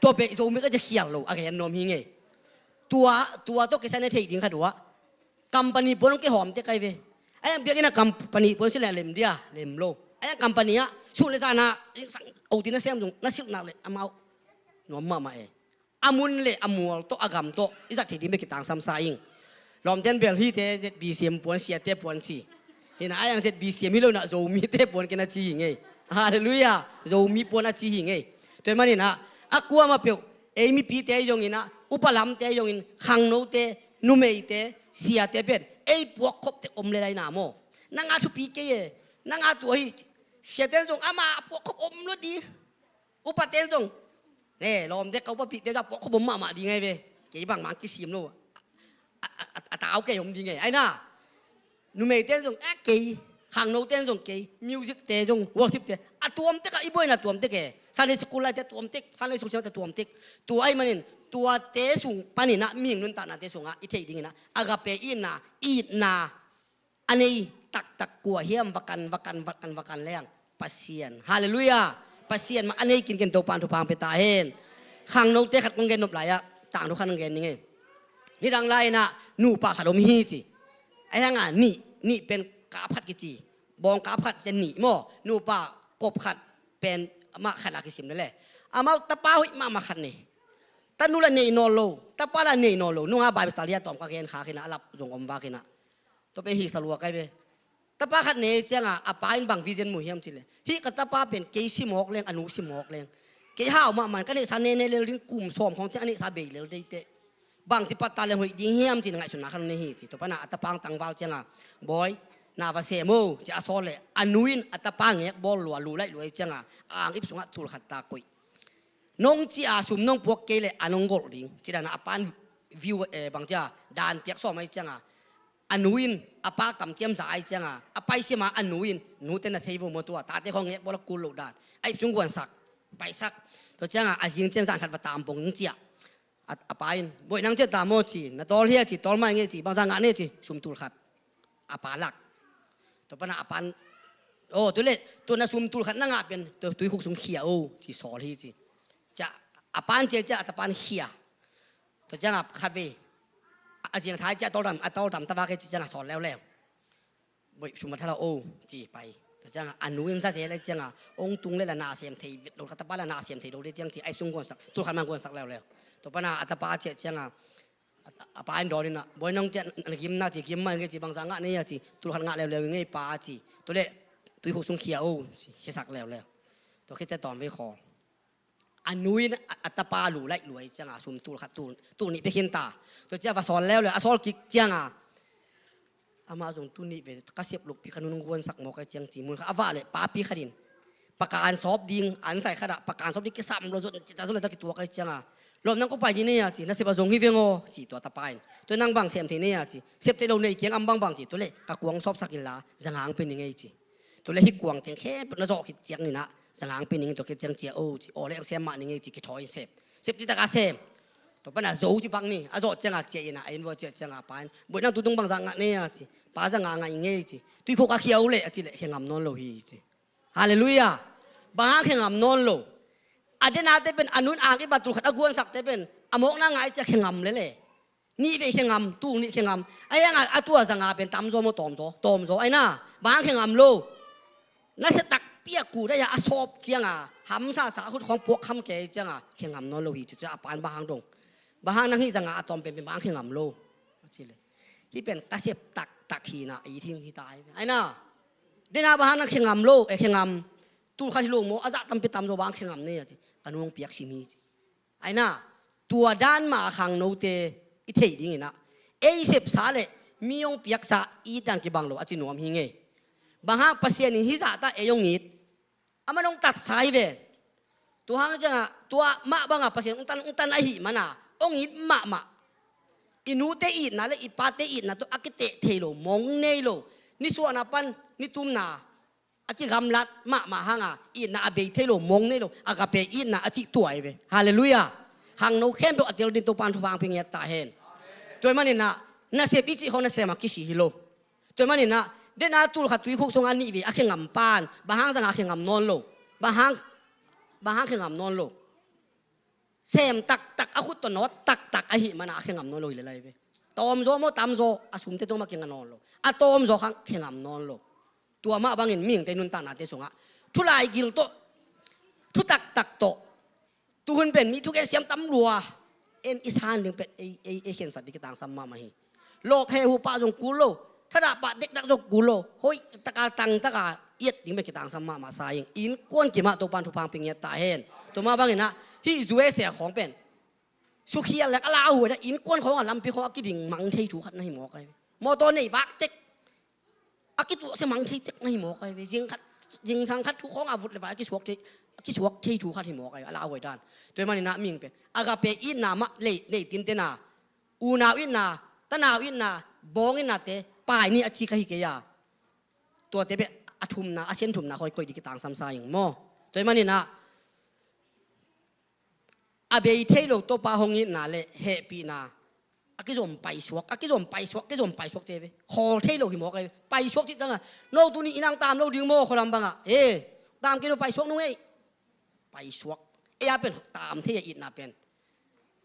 tua pen Zomi ka hih ciang khial lo, a gen nuam hi ngei. Tua, tua tawh kisai na thei ding khat uh a, company puan hong kihawm tek ahi ve. A hiang biakinn a company puan silh leh lem dia, lem lo. A hiang company ah sulh le zan a, zingsang, oti na sem zong, na silh nak leh amau nuam mahmah e. A mun le a mual tawh, a gam tawh i zat thei ding bek kitangsam sa ing. Lawmten bel hihte Z B C M puan, siate puan ci. Hi na, a hiang Z B C M hi lo in a, Zomite puan ken a ci hi ngei. Halleluiah. Zomi puan a ci hi ngei. Tua ahih man in a, a kuamah peuh, ei mipite ahi zongin a, upa lamte ahi zongin, khangnote, numeite, siate pen ei puakkhop tek om le lai na maw. Nang a thupi kei e. Nang a tua hi. Siaten zong amah a puakkhop om lo ding. Upaten zong, ne, lawmte ka upapihte zong a puakkhop om mahmah ding ahi ve. Kei bangmah kisim lo. A, a, a, a tau kei om ding e, ai na. Numeite zong a kei, khangnote zong kei, music te zong, worship te a tuam tek a, i buaina tuam tek e. Sunday school lai te tuam tek, Sunday school siamte tuam tek. Tua ahih manin tuate sung panin ah mihing nuntaknate sungah i theih dingin ah agape itna, itna a nei taktak kua hiam? Vakan, vakan, vakan, vakan leng Pasian. Halleluiah. Pasian mah a nei kinkin Topa'n thupha hong pia ta hen. Khangnote khat kong gen nop lai-ah tangthu khat hong gen ning e. Nidang lai-in ah nupa khat om hi ci. Ahi hang a nih, nih pen kap khat kici. Bawng kap khat ci a nih maw. Nupa kop khat pen amah khat a kisim lel e. Amau tapa hoih mahmah khat nei. Tanu lah nei nawn lo, tapa lah nei nawn lo. Nunga Bible study a tawm ka gen khak in ah, a lap zong om vak in ah. Tua pen hih sa lua kai ve. Tapa khat nei ciangin a pa in bang vision mu hiam cih leh, hih ka tapa pen kei si mawk leng, a nu si mawk leng, kei hau mahmah in ka neihsa nene lel ding, kum sawm khawng ciang a neihsa bei lel ding teh. Bangci patta leng hoih ding hiam ci-in ngaihsutna khat nei hi ci. Tua pan a tapa hong tangval ciangin, "Bawi, na va sem o," ci a sawl leh, a nu in a tapa ngek bawl lua, lu laih lua hi ciangin a ang ip sungah tul khat ta koih. Nong ci a sum nong puak kei leh a nong golh ding. Ci dan a a pa in view, eh, bang ci a dan piak sawm ahi ciangin a nu in a pa kamciam za ahi ciangin a pai sim a, a nu in, "Nute na thei vo maw tua, tate khawng ngek bawl a kul loh dan. A ip sung guansak, paisak." Tua ciangin a zing ciang zan khat va tam pong ci a. A, a pa in, "Bawi, nang ciah ta maw?" ci, "Na tawl hia?" ci, "Tawl mai ing e," ci, "Bangzah ngah ne?" ci, "Sum tul khat." A pa lak. Tua pan a a pa in, "Aw, tua leh tua na sum tul khat na ngah pen tua tuikhuk sung khia o," ci, sawl hi ci. Ciah, a pa in ciah ciah a tapa in khia. Tua ciangin a khatvei a ziang thai ciah, a tawl tam, a tawl tam ta vak e ci ciangin a sawl leuleu. "Bawi, sum va tha lo o," ci pai. Tua ciangin a nu in za zel ahi ciangin, "Hong tung leh lah na sem thei lo, ka tapa lah na sem thei lo ding ciang," ci, a ip sung guansak, tul khat mah guansak leuleu. Tua pan a a tapa ciah ciangin a, a pa in dawn in ah, "Bawi, nang ciah na gim na?" ci, "Gim mai ing e," ci, "Bangzah ngah ne hia?" ci, "Tul khat ngah leuleu ing e pa," ci. "Tua leh tuikhuk sung khia o," ci, khiasak leuleu. Tua khit teh tawmvei khawl. A nu in a, a tapa lu laih lua hi ciangin a sum tul khat, tul, tul nih pia khin ta. Tua ciang va sawl leuleu, a sawl kik ciangin a, "Amah zong tuni ve ka sep lopi ka nu in hong guansak mawk ahi ciang," ci, mun khat a vak leh papi khat in pakan sawp ding, an sai khat ah pakan sawp ding kisam lo zot, ci ta zot leh ta kituak ahi ciangin a, "Lawm, nang koi pai ding na hia?" ci, "Na sep a zong hi veng aw," ci tua tapa in. "Tua nang bang sem thei na hia?" ci, "Sep theih lo nei kiang om bangbang," ci, "Tua leh ka kuang sawpsak inla, za nga hong pia ning e," ci. "Tua leh hih kuang teng khempeuh na zawh khit ciang in ah, za nga hong pia ning e, tua khit ciang ciah o," ci. "Aw leh, hong sem mah ning e," ci, kithawi in sep. Sep cih tak a sem. Tua pan a zo ci bang ni, a zawh ciangin a ciah in ah, a inn vuah ciah ciangin a pa in, "Bawi, nang tutung bangzah ngah ne hia?" ci. "Pa, za nga ngah ing e," ci. "Tuikhuk ah khia o leh," a cih leh, "Khia ngam nawn lo hi," ci. Halleluiah. Bang hang khia ngam nawn lo? A denate pen, a nu in ang ip a tul khat a guansakte pen a mawkna ngai ciang khia ngam lel e. Nihvei khia ngam, tul nih khia ngam. Ahi hang a, a tua za nga pen tamzaw maw, tawmzaw? Tawmzaw ahi na. Bang hang khia ngam lo? Nasia takpi a kut ahi a, a sawp ciangin a hamsasa, a khut khawng puak kham kei ciangin a khia ngam nawn lo hi ci. Tua a pa in bang hang dong? "Bang hang nang hih za nga a tawm penpen bang hang khia ngam lo?" a cih leh, "Hih pen ka sep taktak hi na, i thing hi ta hi ve." Ahi na. "Dena bang hang nang khia ngam lo, eh, khia ngam? Tul khat hi lo maw, a zah tampi tamzaw bang hang khia ngam ne hia?" ci. "Ka nu hong piak sim hi," ci. Ahi na, tua dan mah a khangnote i theih dingin ah, ei sepsa leh mi hong piaksa it dan kibang lo a ci nuam hi ing e. Bang hang? Pasian in hih zahta ei hong it, aman hong tatsa hi ve. Tua hang ciangin a, tua mah bangin Pasian hong tan, hong tan ahih manin a, hong it mahmah. I nute itna leh i pate itna tawh a kiteh thei lo, mong nei lo. Nisuahna pan nitumna a kigamlat mahmah hang a, itna a bei thei lo, mong nei lo, agape itna a cih tua hi ve. Halleluiah. Khangno khempeuh a tel ding Topa'n thupha hong pia ngiat ta hen. Tua ahih manin a, nasep i cih khawng nasem a kisi hi lo. Tua ahih manin a, dena tul khat tuikhuk sungah nihvei a khia ngam pan, bang hang za nga khia ngam nawn lo? Bang hang, bang hang khia ngam nawn lo? Sem taktak, a khut tawh nawt taktak ahih manin a khia ngam nawn lo hi lel ahi ve. Tawmzaw maw, tamzaw, a sumte tawh mah kia ngah nawn lo. A tawmzaw khawng khia ngam nawn lo. Tua mah bangin mihingte nuntaknate sungah thu laigil tawh, thu taktak tawh, tu hun pen mi thugen siam tam lua. En i san ding pen ei, ei, ei khensat ding kitangsam mahmah hi. Lawp heh huh pah zong kul lo, thadah pah dekdak zong kul lo, hoih taka tangtaka i et ding pen kitangsam mahmah sa ing. Innkuan kim ah Topa'n thupha hong pia ngiat ta hen. Tua mah bangin a, hih U S A khawng pen sukhial leh a lauhuai dan, innkuan khawng a, lampi khawng a kiding mang thei thu khat na hi mawk ahi ve. Mawtaw nei vak tek, a kituahsia mang thei tek na hi mawk ahi ve. Zing khat, zingsang khat thu khawng a vut leh vai a kisuak thei, a kisuak thei thu khat hi mawk ahi ve, a lauhuai dan. Tua ahih manin a mihing pen agape itna mah lei, nei tinten a, unau itna, tanau itna, bawng itnate pai ni a ci ka hi kei a. Tuate pen a thumna, a sen thumna khawng koih ding kitangsam sa ing maw. Tua ahih manin ah a bei thei lo Topa hong itna le hehpihna a kizom paisuak, a kizom paisuak, kizom paisuak ci ve. Khawl thei lo hi mawk a ve. Paisuak cih ciangah no tuni in hong tam lo ding maw, khualam bangah. E, tam kei lo, paisuak nung ei. Paisuak. Ei a pen tam thei a, itna pen.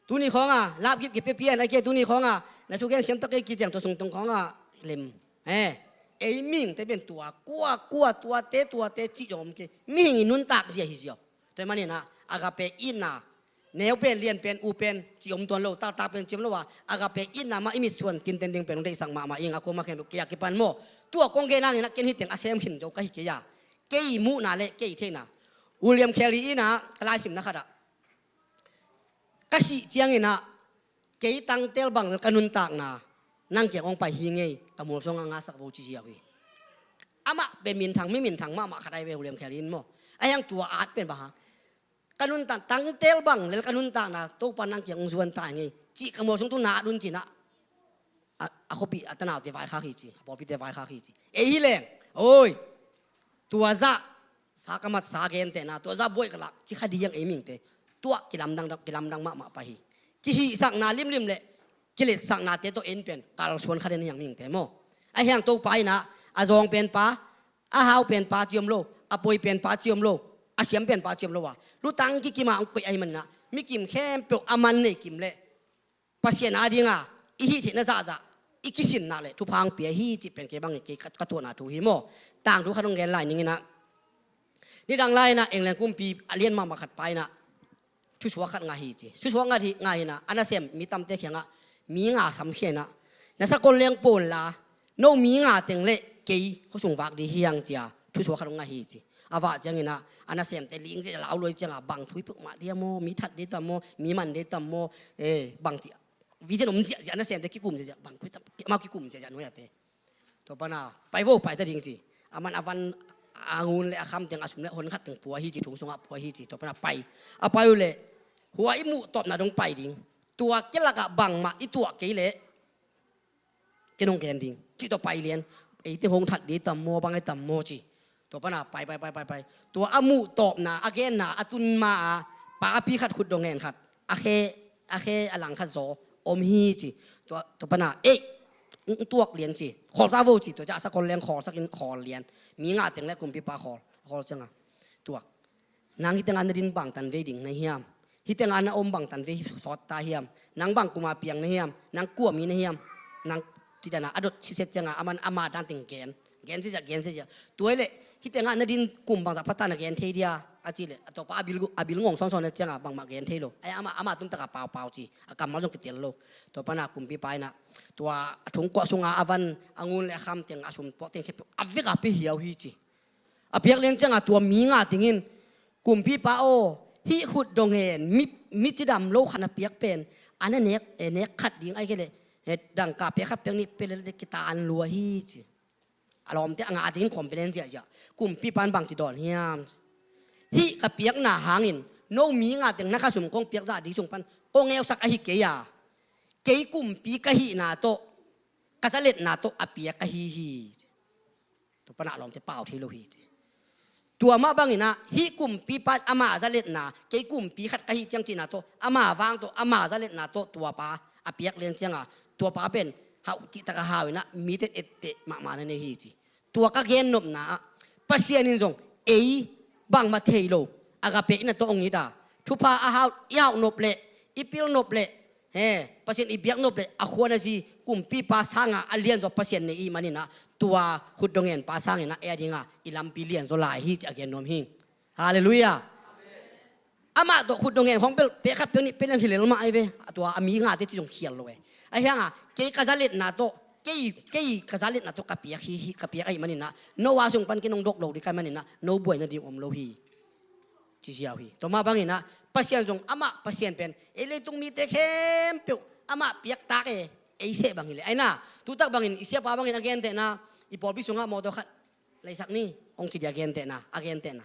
Tuni khawngah lapgip kipia pian, a kei tuni khawngah na thugen siam tak ei, kiciang tua sung tung khawngah lem. E, ei mihingte pen tua, kua, kua, tuate, tuate cih zong om kei. Mihing i nuntak zia hi ziau. Tua ahih manin ah agape itna, neu pen, lian pen, u pen ci om tuan lo, taktak pen ci om lo a, agape itna mah i mitsuan kinten ding pen hong deihsak mahmah ing. A kuamah khempeuh kei a kipan maw. Tua kong gen hangin ah ken hih teng a sem khin zo ka hi kei a. Kei muhna le kei theihna. William Carey in ah ka laisimna khatah, ka sih ciangin ah kei tangtel bang lel ka nuntakna nang kiang hong pai hi ngei, ka mual suangah ngahsak vo ci ziau hi. Amah pen minthang, mi minthang mahmah khat ahi ve, William Carey in maw. Ahi hang tua at pen bang hang, ka nuntak, tangtel bang lel ka nuntakna Topa nang kiang hong zuan ta hi ngei cih ka mual sung tawh na at un ci-in ah, a, a khuapih a tanaute vaikhak hi ci, a pawlpite vaikhak hi ci. Ei hi leng, oi, tua zah sa ka mat, sa gentehna, tua zah buaih ka lak ci kha ding ei mihingte. Tua kilamdang, kilamdang mahmah pah hi. Kihihsakna limlim le kiletsaknate tawh en pen kalsuan kha den hi hang mihingte maw. Ahi hang Topa in ah a zawng pen pa, a hau pen pa ci om lo, a poi pen pa ci om lo, a siam pen pa ci om lo a, lutang kikim a hong koih ahih manin ah mi kim khempeuh a man nei kim le Pasian adinga i hih theihna zahzah i kisinna le thupha hong pia hi cih pen kei bangin kei ka, ka tuahna thu hi maw. Tangthu khat hong gen lai ning in ah, nidang lai-in ah England kumpi a lian mahmah khat pa in ah thusuak khat ngah hi ci. Thusuak ngah hi, ngah hi-in ah a nasem mi tamte kiangah mi nga samkhia-in ah, na sakol leng pawl la, no mi nga teng le kei khuasung vak ding hi hang ci-a thusuak khat hong ngah hi ci. A vak ciangin ah a nasemte ling zia, lau luai ciangah bang thu i peuhmah ding a maw, mi that ding tam maw, mi man ding tam maw, e, bang ci. Vision om ziahziah, a nasemte kikum ziahziah, bang thu i tam, amau kikum ziahziah nuai-ate. Tua pan ah pai vo, pai ta ding ci. A man a van, a ngun le a kham teng, a sum le hon khat teng pua hi ci, thong sungah pua hi ci. Tua pan ah pai, a pai uh leh hua i muh tawpna dong pai ding. Tua kilakah bangmah i tuah kei leh ken hong gen ding cih tawh pai lian. Eite hong that ding tam maw, bang e tam maw ci. Tua pan ah pai, pai, pai, pai, pai. Tua a muh tawpna, a genna a tun ma-a papi khat khut dong hen khat, a khe, a khe a lang khat zaw om hi ci. Tua, tua pan ah ei, tuak lian ci. Khawl ta vo ci. Tua ciang a sakol leng khawlsakin khawl lian. Mi nga teng le kumpipa khawl, khawl ciangah, tuak. Nang hih tengah na din bangtan vei ding na hiam? Hih tengah na om bangtan vei sawt ta hiam? Nang bang kuma piang na hiam? Nang kua mi na hiam? Nang, ci dan a a dot siset ciangah a man ama dan teng gen. Gen ziahziah, gen ziahziah. Tua hi leh hih tengah na din kum bangzah pha ta na gen thei dia, a cih leh a tawpah a bil, a bil ngong sawnsawn leh ciangah bangmah gen thei lo. Ai, ama, ama tumtakah paupau ci. A kammal zong kitel lo. Tua pan ah kumpipa in ah tua a thongkuah sungah a van, a ngun le a kham teng, a sum puak teng khempeuh a vekah pia hiau hi ci. A piak lian ciangah tua mi nga teng in, kumpipa aw, hih khut dong hen, mi, mi cidam lo khat na piak pen, a na nek, eh, nek khat ding ahih kei leh, eh, dangka pek khat pek nih pia leh kitan lua hi ci. A lawmte a nga teng in complain ziahziah. Kumpipa in bang ci dawn hiam? Hih ka piakna hangin no mi nga teng na kha sum kong piak zah ding sung pan kong eusak ahi kei a, kei kumpi ka hihna tawh, ka zaletna tawh a piak ahi hi. Tua pan ah lawmte pau thei lo hi ci. Tua mah bangin ah hih kumpipa in ama zaletna, kei kumpi khat ka hi ciang cihna tawh, ama vang tawh, ama zaletna tawh tuapa a piak lian ciangah tuapa pen hauh cihtakah hau in ah mite etteh mahmah na nei hi ci. Tua ka gennopna ah Pasian in zong ei bangmah thei lo, agape itna tawh hong it a, thupha a hau, i hauh nop leh, i pil nop leh, he, Pasian i biak nop leh a khua na zi kumpipa sangah a lianzaw Pasian nei i hih manin ah tua khut dong henpa sangin ah ei adingah i lampi lianzaw lai hi ci a gen nuam hi. Halleluiah. Amah tawh khut dong hen khawng bel pek khat pek nih pia leng hi lel mah ahi ve. A tua a mi ngate ci zong khial lo e. Ahi hangah kei ka zaletna tawh, kei, kei ka zaletna tawh ka piak hi, hi, ka piak ahih manin ah no a sung pan kei nong dok lo ding ka hih manin ah no buaina ding om lo hi. Ci ziau hi. Tua mah bangin ah Pasian zong amah Pasian pen ei leitung mite khempeuh amah piaktak e, ei seh bang hi leh. Aina, tutak bangin i siapa bangin a gentehna, i pawlpi sungah mawtaw khat leisak ni, hong ci dia gentehna, a gentehna.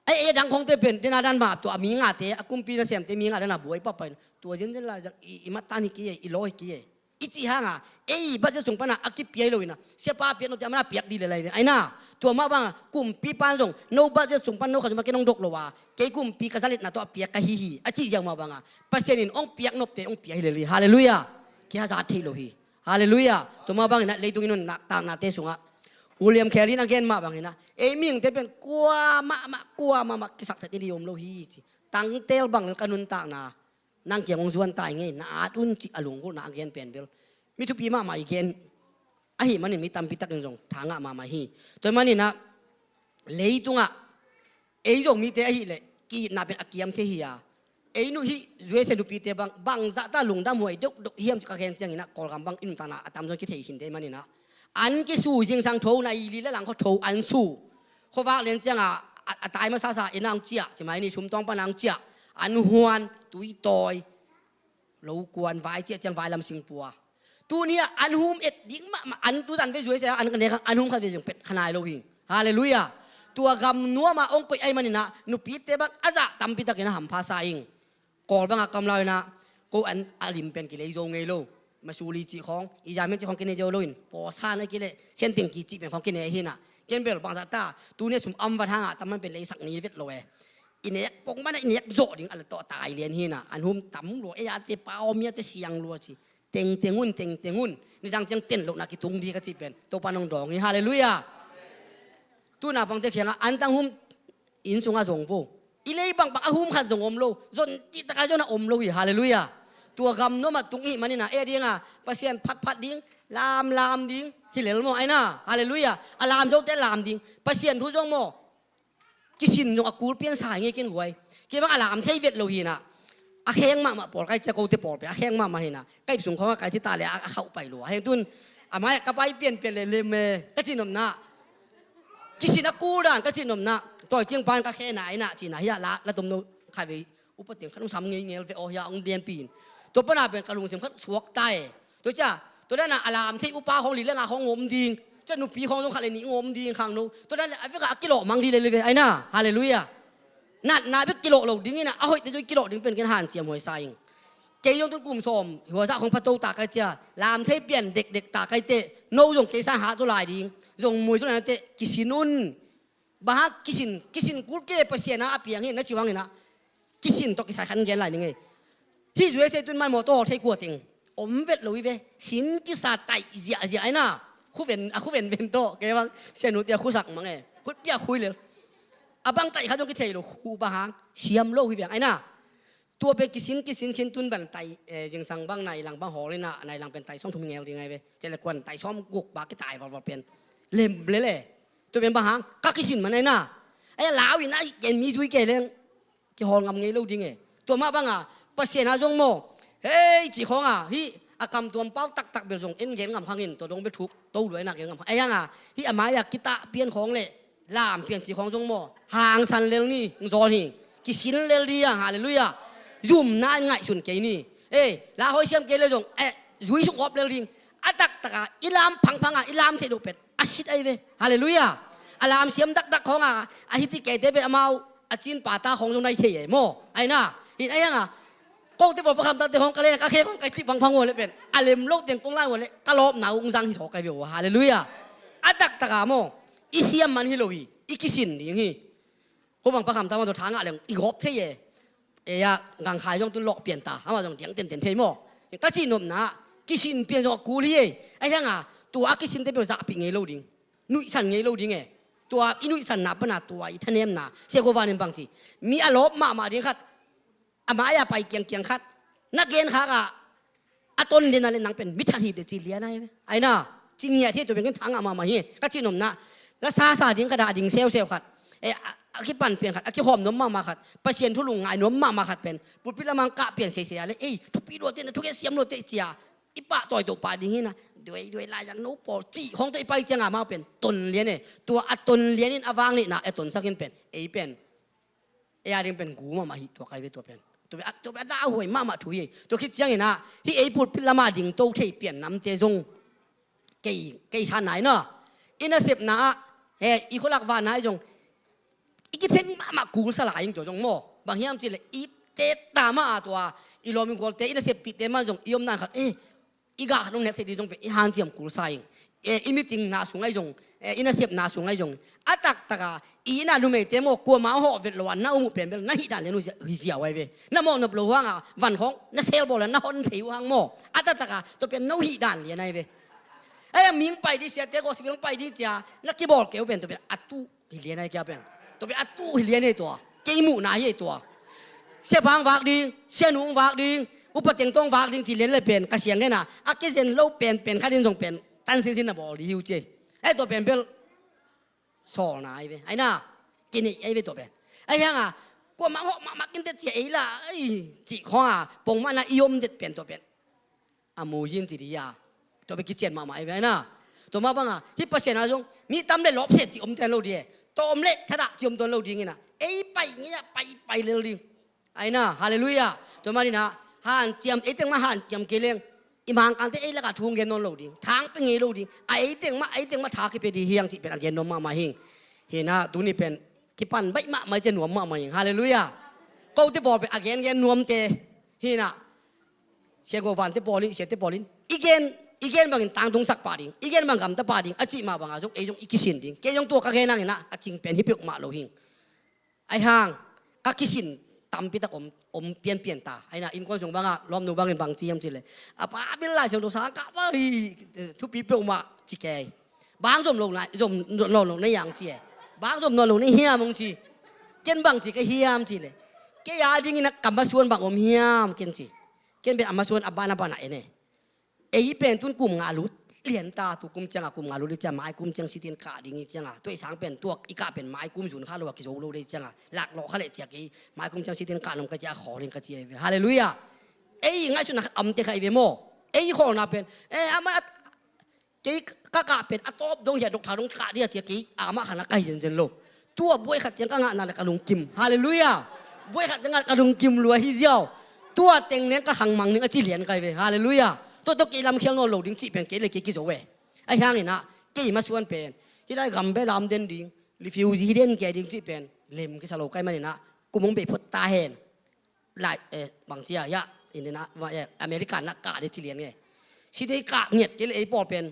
Ei, ei a dang khawngte pen dena dan mah tua a mi ngate, a kumpi nasemte mi nga dan a buai pahpah in tua zenzen lai zang i, i mattan hi kei e, i law hi kei e. I cih hanga, ei budget sung pana a kipia hi lo ina, siapa piak nopte a mana piak dih le lai ve. Aina, tua mah banga kumpipa in zong no budget sung pan no khat zong ma kei nong dok lo a, kei kumpi ka zaletna tawh a piak ka hi hi a cih ziau mah banga, Pasian in hong piak nopte hong pia hi lel hi. Halleluiah. Kihazat theih lo hi. Halleluiah. Tua mah bangin ah leitung i nuntaknate sungah William Carey in a gen mah bangin ah, ei mihingte pen kua mahmah, kua mahmah kisaksak ding i om lo hi ci. Tangtel bang lel ka nuntakna nang kiang hong zuan ta ing ei, na at un cih a lunggulhna a gen pen bel mi thupi mahmah i gen ahih manin mi tampi takin zong tha ngah mahmah hi. Tua ahih manin ah leitungah ei Zomite ahih leh ki-itna pen a kiam thei hi a, ei nu hih U S A nupite bang, bangzah ta lungdam huai deuhdeuh hiam cih ka gen ciangin ah Kawlgam bang i nuntakna a tamzaw in kithei khin ding ahih manin ah, an kisu zingsang tho, nai li le lang khaw tho an su. Khuavak lian ciangah a, a tai masasa inn ah hong ciah, ci mai ni, sumtawng pan ah hong ciah, an huan, tui tawi, lo kuan, vai ciah ciang vai lam sing pua. Tuni ah an hum et ding mahmah, an tu tan ve zuai sia, an ka nek an hum khat ve zong pet kha nai lo hi. Halleluiah. Tua gam nuamah hong koih ahih manin ah nupite bang a zah tampi takin a hampha sa ing. Kawl bangah kamlau in ah ko an a lim pen kilei zo ngei lo. Masuli cih khawng, i zamen cih khawng kinei zo lo in, pawsa na kileh, sianting ki cih pen khawng kinei hi in ah. Ken bel bangzah ta, tuni a sum am vat hangah tam man pen leisak ni vet lo e. I nek pong man ah i nek zawh ding a la tawh tai lian hi in ah. An hum tam lua, ei a te pau mi a te siang lua ci. Tengteng un, tengteng un. Nidang ciang ten lohna kitung ding ka cih pen Topa nong dawng hi. Halleluiah. Tu naupangte kiangah an tang hum inn sungah zong vo. I lei bangbang a hum khat zong om lo. Zon cih takai zon a om lo hi. Halleluiah. Tua gam nuamah tung i hih manin ah ei a dingah Pasian phatphat ding, lamlam ding hi lel maw? Aina. Halleluiah. A lam zote lam ding, Pasian thu zong maw? Kisin zong a kul pian sa hi ngei ken guai. Kei bang a lam thei vet lo hi in ah. A kheng mahmah pawl kai cia kote pawl pe a kheng mahmah hi in ah. Ka ip sung khawngah kai ci ta le a, a khauh pai lua. Heng tun a mai ka pai pianpian le lem e ka cih nopna. Kisin a kul dan ka cih nopna. Tawi ciang pan ka khe nai in ah cih na hi ah la, la tom no khat vei. Upa teng khat hong sam ngeingel ve aw hi a hong dianpi in. Tua pana pen ka lungsim khat suak ta e. Tua cia, tua dana a lam thei upa khawng li le nga khawng om ding. Cia nupi khawng zong khat le nih om ding khang no. Tua dana le a vekah a kilawh mang ding le le ve. Aina. Halleluiah. Natna bek kilawh lo ding in ah, a hoihte zong kilawh ding pen ken hanciam huai sa ing. Kei zong tun kum sawm huazah khawng phato ta kai cia, lam thei pian dekdek ta kai teh, no zong kei sang hat zaw lai ding, zong muai zaw lai na teh, kisin un. Bang hang kisin, kisin kul kei, Pasian a a piang hi na ci hang in ah. Kisin tawh kisai khan gen lai ning ei. Hih U S A tun man mawtaw hawl thei kua teng om vet lo hi ve. Sin kisa taih ziahziah aina. Khuven, a khuvenven tawh kei bang sianu tia khusak mang e. Khut piak khui lel. A bang taih kha zong kithei lo khu bang hang siam lo hi veng aina. Tua pen kisin, kisin, kisin tun ban tai, eh, zingsang bang nai lang bang hawl in ah, nai lang pen tai sawm thum hi ngel ding ai ve. Cia le kuan tai sawm guk bak kitai valval pen lem lel e. Tua pen bang hang ka kisin man aina. Ai lau in ah ken mi zui kei leng kihawl ngam ngei lo ding e. Tua mah banga Pasian a zong maw, hei cih khawng a hih a kamtuam pau taktak bel zong en gen ngam khang in, tua dong bel thuk to luai na gen ngam khang. Ai hang a hih a mai a kitah pian khawng le lam pian cih khawng zong maw, hangsan lel ni, zawn hi, kisin lel ding a, halleluiah. Zumna in ngaihsun kei ni. Ei, la hoi siam kei le zong, eh, zui suk op lel ding. A taktak a i lam phangphang a i lam theih loh pen a sit ai ve. Halleluiah. A lam siam dakdak khawng a, a hiti keite pen amau a cin pata khawng zong nai thei e maw? Aina. Hin ai hang a, kote pawl pakhamtate khawng ka len a ka khe khawng ka cih phangphang ua le pen a lem lo teng kong lai ua le ka lawpna ung zang hi sawk kai ve ua. Halleluiah. A taktak a maw, i siam man hi lo hi. I kisin ding hi. Ko bang pakhamta maw, tua tha ngah leng i gawp thei e. Ei a gangkhai zong tun lawh pian ta, amah zong diang tenten thei maw? Ka cih nopna ah kisin pian zong a kul hi ei. Ai hang a tua a kisinte pen zahpih ngei lo ding, nuihsan ngei lo ding e. Tua i nuihsanna pana tua i thanemna sia ko vanin bang ci, mi a lawp mahmah ding khat, a mai a pai kiangkiang khat, na gen khak ah a ton lian a le nang pen mi that hi te ci lian ai ve. Aina, ci ngiat hi, tua pen ken tha ngah mahmah hi. Ka cih nopna, la sasa ding khat a ding seuseu khat, eh, a, a kipan pian khat, a kihawm nuam mahmah khat, Pasian thu lungngai nuam mahmah khat pen pulpit lamah kah pian seisei a le, ei, thupi luate na, thugen siam luate cia i pahtawi toh pah ding hi na, duai duai lai zang no pawl cih khawng tawh i pai ciang a mau pen ton lian e. Tua a ton lian in a vang neihna e tonsak in pen ei pen ei a ding pen gu mahmah hi tua kai ve tua pen. Tua pen a, tua pen a dauhuai mahmah thu hi. Tua khit ciangin ah hih ei pulpit lamah ding to thei pian namte zong kei, kei san nai na. I nasepna ah, he, i khualak vana i zong i kitheng mahmah kul sa lai ing tua zong maw. Bang hiam cih leh i teta mah a tua i lawm i gualte i naseppihte mah zong i omna khat, eh, i gah khat hong nek thei ding zong pen i hanciam kul sa ing. E, i meeting na sung ahi zong, e, i nasepna sung ahi zong, a taktak a i inn a numeite maw, kuamah hong hawh vet lo a na om uh pen bel na hih dan lian uh hi ziau ahi ve. Na mawhnop lo hang a van khawng na sel bawl a na hon phei uh hang maw, a taktak a tua pen no hih dan lian ahi ve. Ahi a, mihing pai ding, siate gospel hong pai ding cia na kibawl kei uh pen tua pen a tuh hi lian ahi kia pen. Tua pen a tuh hi lian ahi tua. Kei muhna hi ahi tua. Siapa hong vak ding, sianu hong vak ding, upa teng tawh hong vak ding ci lian le pen ka siang gen a, a kizen lo penpen khat in zong pen tan sinsin na bawl ding hi uh ci. Ahi tua pen bel sawlna ahi ve. Ahi na, kineih ahi ve tua pen. Ahi hang a, kuamah hong hawh mahmah kei inteh cia ei la, ei, cih khawng a pongmah na i om det pen tua pen a mu hi in ci ding hi a. Tua pen kician mahmah ahi ve, ahi na. Tua mah bang a hih Pasian a zong mi tam le lawpsia cih om tuan lo ding e. Tawm le thadah cih om tuan lo ding in a, ei pai ngei a pai, pai lel ding. Ahi na, halleluiah. Tua mah in a, hanciam, ei teng mah hanciam kei leng, i Mangkangte ei lakah thu hong gen nawn lo ding, tha hong pia ngei lo ding. A ei teng mah, ei teng mah tha kipia ding hi hang cih pen a gen nuam mahmah hi ing. Hi na, tuni pen kipan baih mahmah i ci a nuam mahmah hi ing. Halleluiah. Kote bawl pen a gengen nuamte hi na. Sia Go Vante pawl in, siate pawl in, i gen, i gen bangin tangtungsak pah ding, i gen bang gamta pah ding a cih mah bang a zong ei zong i kisin ding. Kei zong tua ka gen hangin a, a cing pen hi peuhmah lo hi ing. Ahi hang ka kisin tampi tak om, om pianpian ta. Ahi na, innkuan sung bang a lawmnu bangin bang ci hiam cih leh, a pa bil Lai Siangtho sang kah pa hi, thupi peuhmah ci kei. Bang zom lo na, zom nawn lo na hiam ci e. Bang zom nawn lo na hiam hong ci. Ken bang ci ka hiam cih leh, kei a dingin a ka masuan bang om hiam ken ci. Ken pen a masuan a ban a ban a en e. Ei pen tun kum nga lut lian ta, tu kum ciang a kum nga lut i ciang, mai kum ciang sitin kah ding i ciang a, tua i sang pen tuak i kah pen mai kum zun kha lo a kizo lo dei ciang a, lak lawh kha leh ciak i, mai kum ciang sitin kah nong ka ci a khawl in ka ci ahi ve. Halleluiah. Ei ngaihsutna khat amte kha i ve maw. Ei khawlna pen, e, amah kei ka kah pen a tawp dong hi a, doctor dong kah dih a ci a, kei amah khan a ka hi zenzen lo. Tua buai khat ciang ka ngahna le ka lungkim. Halleluiah. Buai khat ciang ka lungkim lua hi ziau. Tua teng leng ka khang mang ning a ci lian kai ve. Halleluiah. Tua tawh kei lamkhial nawn lo ding cih pen kei le kei kizo ve. Ahi hangin a, kei masuan pen hih lai gam bel lam den ding, refugee hi den kei ding cih pen lem kisa lo kai manin a, kum hong bei phot ta hen. Lai, eh, bang ci a, ya, India na, eh, America na kah ding ci lian nge. Sitei kah ngiat kei le ei pawl pen,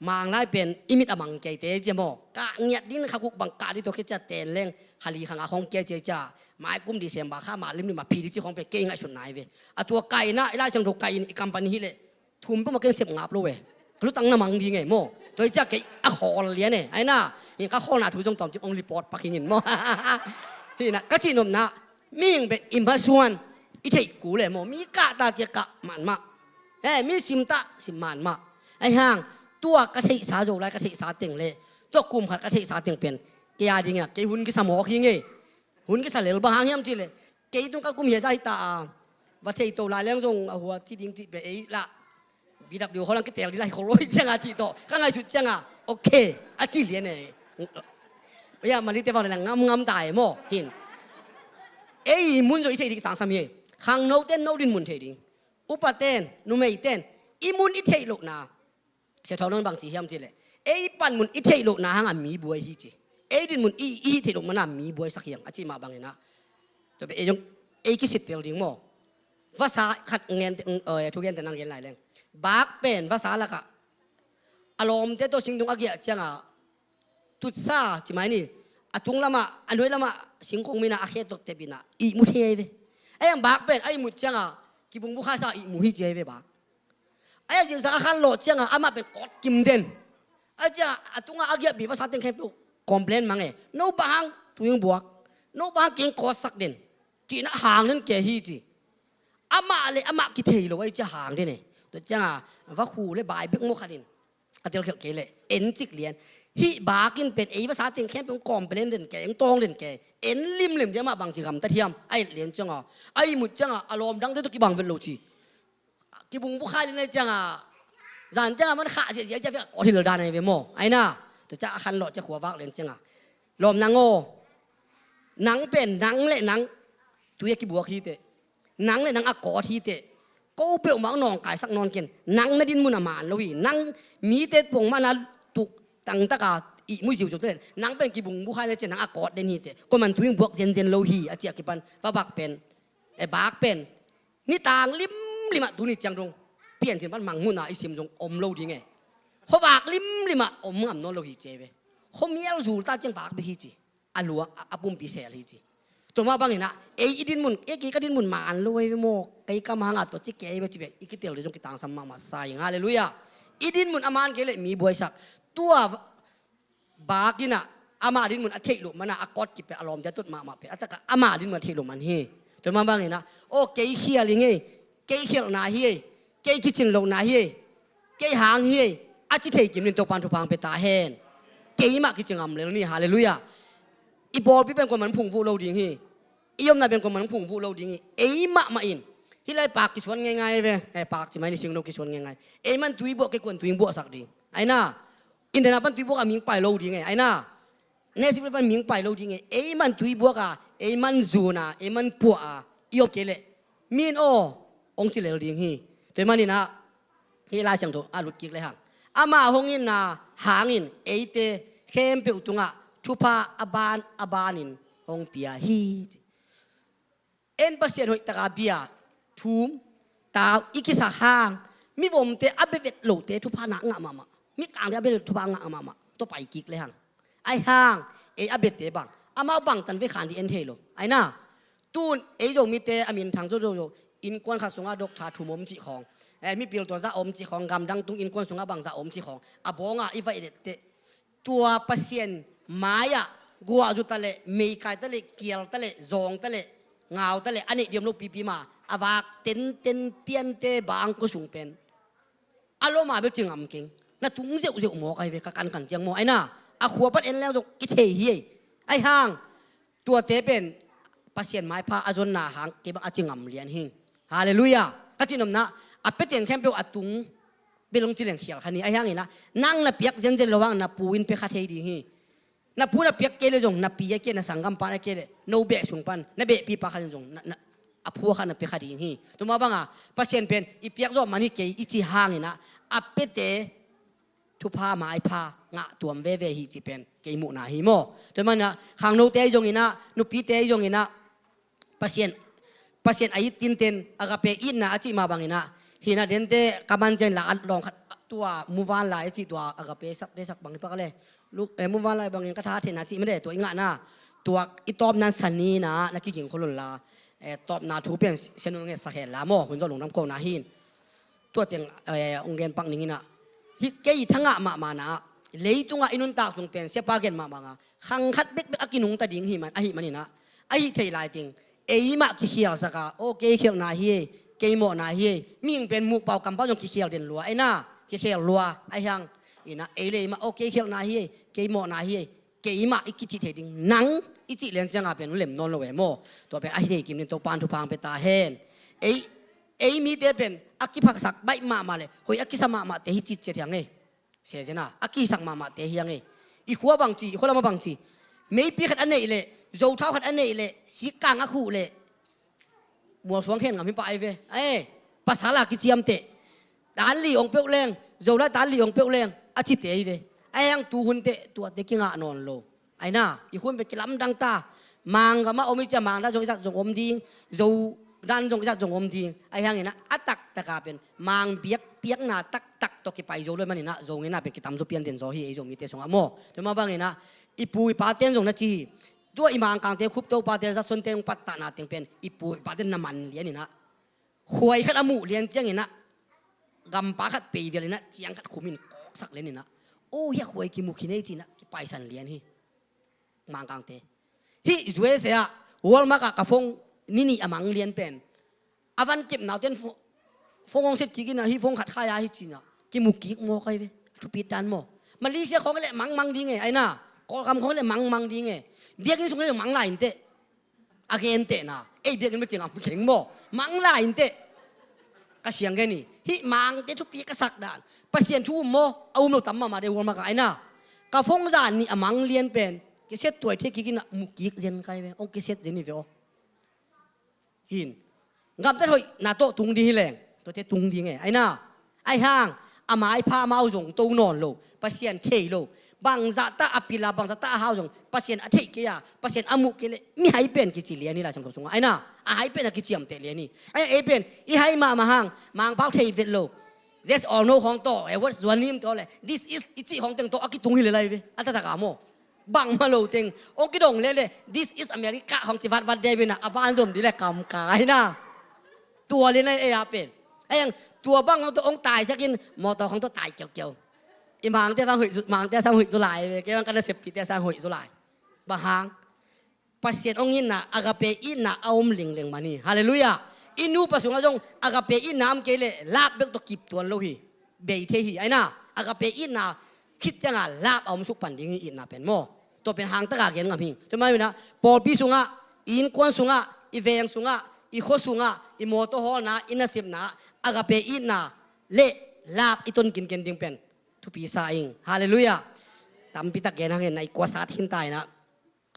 Mang lai pen i mit a mang kei te ci a maw. Kah ngiat ding kha guk bang kah ding tua khit cia ten leng, kha li kha nga khong kia cia cia. Mai kum December kha ma lim lim a phi ding ci khong pen kei ngaihsutna hi ve. A tua kai na, i Lai Siangtho kai in i company hi leh thum peuhmah ken sep ngap lo ve. Lutang na mang ding e maw. Tua hi cia kei a khawl lian e. Ahi na, in ka khawlna thu zong tawm cik ong report pak hi ngin maw. Hi na, ka cihnopna, mihing bek i masuan i theih kul e maw. Mi kah ta cia kah man mah. Eh, mi sim ta sim man mah. Ahi hang, tua ka theihsa Zolai ka theihsa teng le tua kum khat ka theihsa teng pen kei a ding a, kei hun kisa mawk hi ngei. Hun kisa lel bang hang hiam cih leh, kei tung ka kum hia zah hi ta a, va thei to lai leng zong a hua ci ding cih pen ei lah. B W khaw lang kitel ding lai khaw lo hi ciang a cih tawh ka ngaihsut ciang a, okay a ci lian e. Ya, Malay te vang le ngam ngam ta e maw hin. Ei mun zong i thei ding sang sam hi. Khangno ten no din mun thei ding. Upa ten, numei ten, i mun i theih lohna. Sia Thawng Nang bang ci hiam cih leh, ei pan mun i theih lohna hang a mi buai hi ci. Ei din mun i, i theih loh mana mi buaisak hiang a cih mah bangin a. Tua pen ei zong, ei kisit tel ding maw. Vasa khat ngen, eh, thu gen te nang gen lai leng. Bak pen vasa lakah a lawmte tawh singtung a giah ciang a, tutsa ci mai ni, a tung lamah, a nuai lamah singkung mina a khe tawh tep ina ihmu thei ahi ve. Ei ang bak pen a ihmut ciang a kibung bukhaisa ihmu hi ci ahi ve bak. Ahi a zingsak a khan lawh ciang a amah pen kawt kim den. Ahi ciang a, a tungah a giahpi vasa teng khempeuh complain mang e. No bang hang tuing buak, no bang hang keng kawtsak den. Cihna hang den kei hi ci. Amah le amah kithei lo ahi ciang hang den e. Tua ciang a vakhu le bai bek maw khat in a telkhelh kei leh en cik lian. Hih bak in pen ei vasa teng khempeuh complain den kei, eng tawng den kei. En limlim ding amah bangci gamta thiam a et lian ciang a, a ihmut ciang a, a lawm dangte tawh kibang vet lo ci. Kibung bukha lian ahi ciang a, zan ciang a man khah ziahziah ciang a kawt hilh dan ahi ve maw. Ahi na, tua ciang a khan lawh ciang khua vak lian ciang a, lawm nang aw, nang pen nang le nang tui a kibuak hi teh. Nang le nang a kawt hi teh. Ko peuhmah nawngkaisak nawn ken. Nang na din mun a man lo hi. Nang mite pongmah na tuk tangtak a ihmu ziuziu teh. Nang pen kibung bukha lian ciang nang a kawt den hi teh. Ko man tui buak zenzen lo hi a ci a kipan. Va bak pen. E bak pen. Nitang limlim ah tuni ciang dong Piancil pan Mangmuhna i sim zong om lo ding e. Khuavak limlim ah om ngam nawn lo hi ci ei ve. Khuamial zul ta ciang vak bek hi ci. A luang a, a pumpi sel hi ci. Tua mah bangin ah ei i dinmun, ei kei ka dinmun man lo ei ve maw, kei ka mang a tua ci kei ve ci ve, i kitel ding zong kitangsam mahmah sa ing. Halleluiah. I dinmun a man kei leh mi buaisak. Tua bak in ah ama dinmun a theih loh man ah a kawt kip pen a lawmte a tot mahmah pen a takah ama dinmun a theih loh man hi. Tua mah bangin ah aw kei khial ing ei, kei khialhna hi ei, kei kicin lohna hi ei, kei hang hi ei, a ci thei kim ning Topan thupha hong pia ta hen. Keimah kici ngam lel ni. Halleluiah. I pawlpi pen kuaman phungvuh lo ding hi. I omna pen kuaman phungvuh lo ding hi. Ei mahmah in hih lai pak kisuan ngeingai ve. Eh, pak ci mai ni, singno kisuan ngeingai. Ei man tui buah kei kuan tui buahsak ding. Ai na. Indena pan tui buak a ming pai lo ding e. Ai na. Nesip le pan ming pai lo ding e. Ei man tui buak a, ei man zun a, ei man puah a i om kei leh min aw hong ci lel ding hi. Tua manin ah hih Lai Siangtho a lut kik le hang, ama hong itna hangin eite khempeuh tungah thupha a ban a banin hong pia hi. En Pasian hoih taka bia, thum, tau i kisak hang, mivomte a bia vet lote thupha na ngah mahmah, mikangte a bia vet thupha ngah mahmah. Tua pai kik le hang, ai hang ei a biate bang, amau bangtan vei khan ding en thei lo. Ai na. Tun ei Zomite a minthang zo zo zo, innkuan khat sungah doctor thum om cih khawng, eh, mipil tua zah om cih khawng, gamdang tung innkuan sungah bang zah om cih khawng a bawngah i vaih dette, tua Pasian mai-ah guahzu ta leh, meikai ta leh, kial ta leh, zawng ta leh, ngau ta leh, a neih diam lo pipi ma a vak tenten piante bang kua sung pen a lawma bel ci ngam keng. Na tung zeuhzeuh mawk ai ve, ka kankan ciang maw. Ai na. A khua pan en leng zong kithei hi ei. Ai hang tuate pen Pasian maipha a zonna hang kei bang a ci ngam lian hing. Halleluiah. Ka ci nopna, a pia teng khempeuh a tung bel hong ci leng khial kha ni. Ai hangin ah nang na piak zenzen lo hang na pu in pia kha thei ding hi. Na pu na piak kei le zong na pi a kei, na sanggampa na kei le, no beh sung pan na behpipa khat in zong na, na, a phua khat na pia kha ding hi. Tua mah banga Pasian pen i piak zawh man hi kei i ci hangin ah a piate thupha maipha ngah tuam veve hi cih pen kei muhna hi maw. Tua manin ah khangnote ahi zongin ah, nupite ahi zongin ah, Pasian, Pasian a it tinten, agape itna a cih mah bangin ah, hi na dente ka man ciang la a lawng khat, tua muvanlai a cih tua agape sak, te sak bang hi pak le. Lu, eh, muvanlai bangin ka tha theihna cih mah de, tua i ngahna, tua i tawpna san ni na, na kiging khol un la, eh, tawpna thu pen sianu nge sa hen la maw, hun zawh lungdam kohna hi in. Tua teng, eh, hong gen pak ning in ah, hih kei thangah mahmahna ah, leitungah i nuntak sung pen siapa gen mahmah nga, khang khat bekbek a kinungta ding hi man, ahi manin ah, ahi thei lai teng, ei mah kikhialsak a, aw kei khialhna hi ei, kei mawhna hi ei, mihing pen muhpau kampau zong kikhial den lua, ai na, kikhial lua, ai hang, in ah, ei le ei mah, aw kei khialhna hi ei, kei mawhna hi ei, keimah i kicih thei ding, nang i cih lian cianga pen lem nawn lo e maw. Tua pen ahi thei kim ding Topan thupha hong pia ta hen. Ei, ei mite pen a kiphasak baih mahmah le hoih a kisa mahmahte hi citciat hiang ei. Sezena a kisak mahmahte hiang ei. I khua bangci, i khua lama bangci, meipi khat a neih leh, zothau khat a neih leh, sikkang a khuh leh, mualsuang khen ngam hi pah ai ve. Eh, pasal a kiciamteh, tan li ong peuh leng, Zolai tan li ong peuh leng a cite ai ve. Ai hang tuhun teh tuate kingah nawn lo. Ai na, i khun ve kilamdang ta. Manggamah om i cia, Mangdan zong i zat zong om ding, Zodan zong i zat zong om ding. Ai hangin ah a taktaka pen Mang biak piakna taktak tawh kipai zo lo manin ah, Zo ngeina pen kitam zo pian den zaw hi ei Zomite sungah maw. Tua mah bangin ah i pu i paten zong na ci hi. Tua i Mangkangte khupto pate zatsonte hong pattahna teng pen i pu i paten na man lianin ah, khuai khat a muh lian ciangin ah, gampa khat pei vialin ah, ciang khat khumin kawksak lianin ah, aw hia khuai kimu khin ei ci-in ah kipaisan lian hi. Mangkangte, hih U S A ah Walmart ah ka phone ni nih a mang lian pen, a van kepnauten pho-, phone hong set kik in ah, hih phone khat khai a hi ci-in ah kimu kik mawk ai ve. A thupit dan maw. Malaysia khawng leh mangmang ding e, ai na. Kawlgam khawng leh mangmang ding e. Biakinn sung leh mang lai inteh. A gentehna, ei biakinn bel ci ngam keng maw. Mang lai inteh. Ka siang gen hi. Hih Mangte thupi ka sak dan, Pasian thu um maw. A um lo tam mahmah de, Walmart ah, ai na. Ka phone zan nih a mang lian pen, kiset tuai thei kik in ah mu kik zen kai ve. Hong kiset zen hi ve aw. Hin. Gamtat hoih na tawh tung ding hi leng, tuate tung ding e, ai na. Ai hang, a maipha amau zong to nawn lo, Pasian thei lo. Bangzah tah a pil a, bangzah tah a hau zong Pasian a theih kei a, Pasian a muh kei leh mihai pen kici lian hi Lai Siangtho sungah, ai na. A hai pen a kiciamteh lian hi. Ai, ei pen i hai mahmah hang, Mangpau thei vet lo. Yes or no khawng tawh, eh, what's your name tawh le, this is i cih khawng teng tawh a kitung hi le lai ve. A taktak a maw, bangmah lo teng hong kidong lele, this is America khawng ci vatvat de ve na, a ban zom ding le kam kai na. Tua le na ei a pen. Ei ang, tua bang khawng tawh hong taisak in, mawtaw khawng tawh tai kiaukiau. I Mangte bang hoih zu, Mangte sang hoih zu lai ve, kei bang ka naseppihte sang hoih zu lai. Bang hang? Pasian hong itna, agape itna a om lingleng man hi. Halleluiah. I nupa sungah zong agape itna om kei leh lap bek tawh kip tuan lo hi. Bei thei hi. Ai na, agape itna khit ciangah lap a om suk pan ding hi, itna pen maw. Tua pen hangtaka gen ngam hi. Tua mah inah pawlpi sungah, i innkuan sungah, i veng sungah, i khua sungah, i mawtaw hawlna, i nasepna, agape itna le lap i ton kinken ding pen thupi sa ing. Halleluiah. Tampitak gen hangin na i kuasa thin ta inah.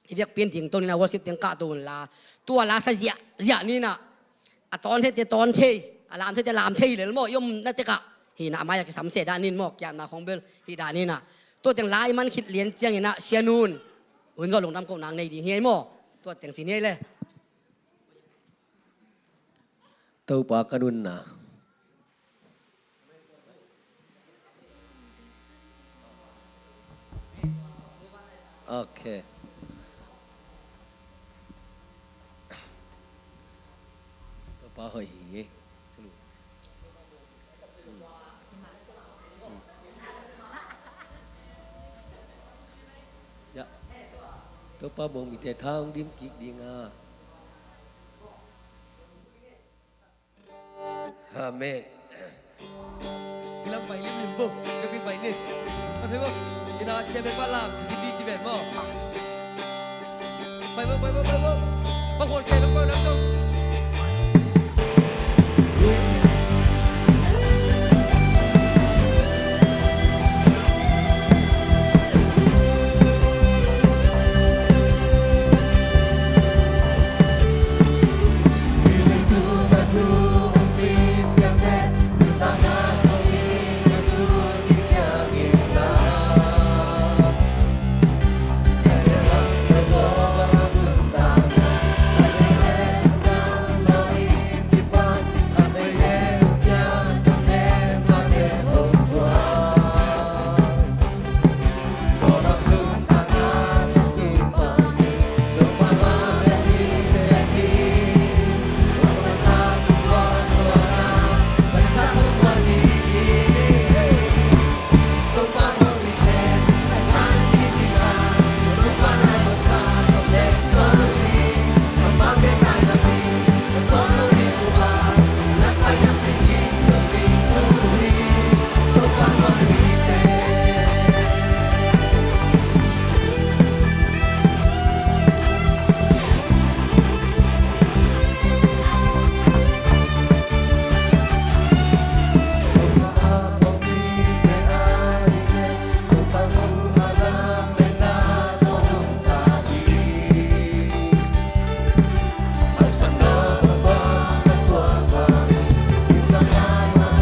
I biakpi'n dingto ni na, worship teng kahto unla. Tua la sa ziahziah ni na. A tawn theite tawn thei, a lam theite lam thei lel maw, i omna tekah. Hi na, a mai-ah kisam se dah nin maw, kiamna khawng bel hi dah ni na. Tua teng la i man khit lian ciangin ah, Sia Nun, hun zawh lungdam kohna nei ding hi ei maw. Tua teng ci ni ei le. Topa ka nunna. Ok. Topa hoih hi. Ya. Topa muang mite tha hong dim kik ding a. Amen. Hilam pai lim lim bo, ka pi pai ni. Ka pi bo. Ina sia be pa lam, si di ci be mo. Pai bo, pai bo, pai bo. Pa khol se lo, pai lo, pai lo.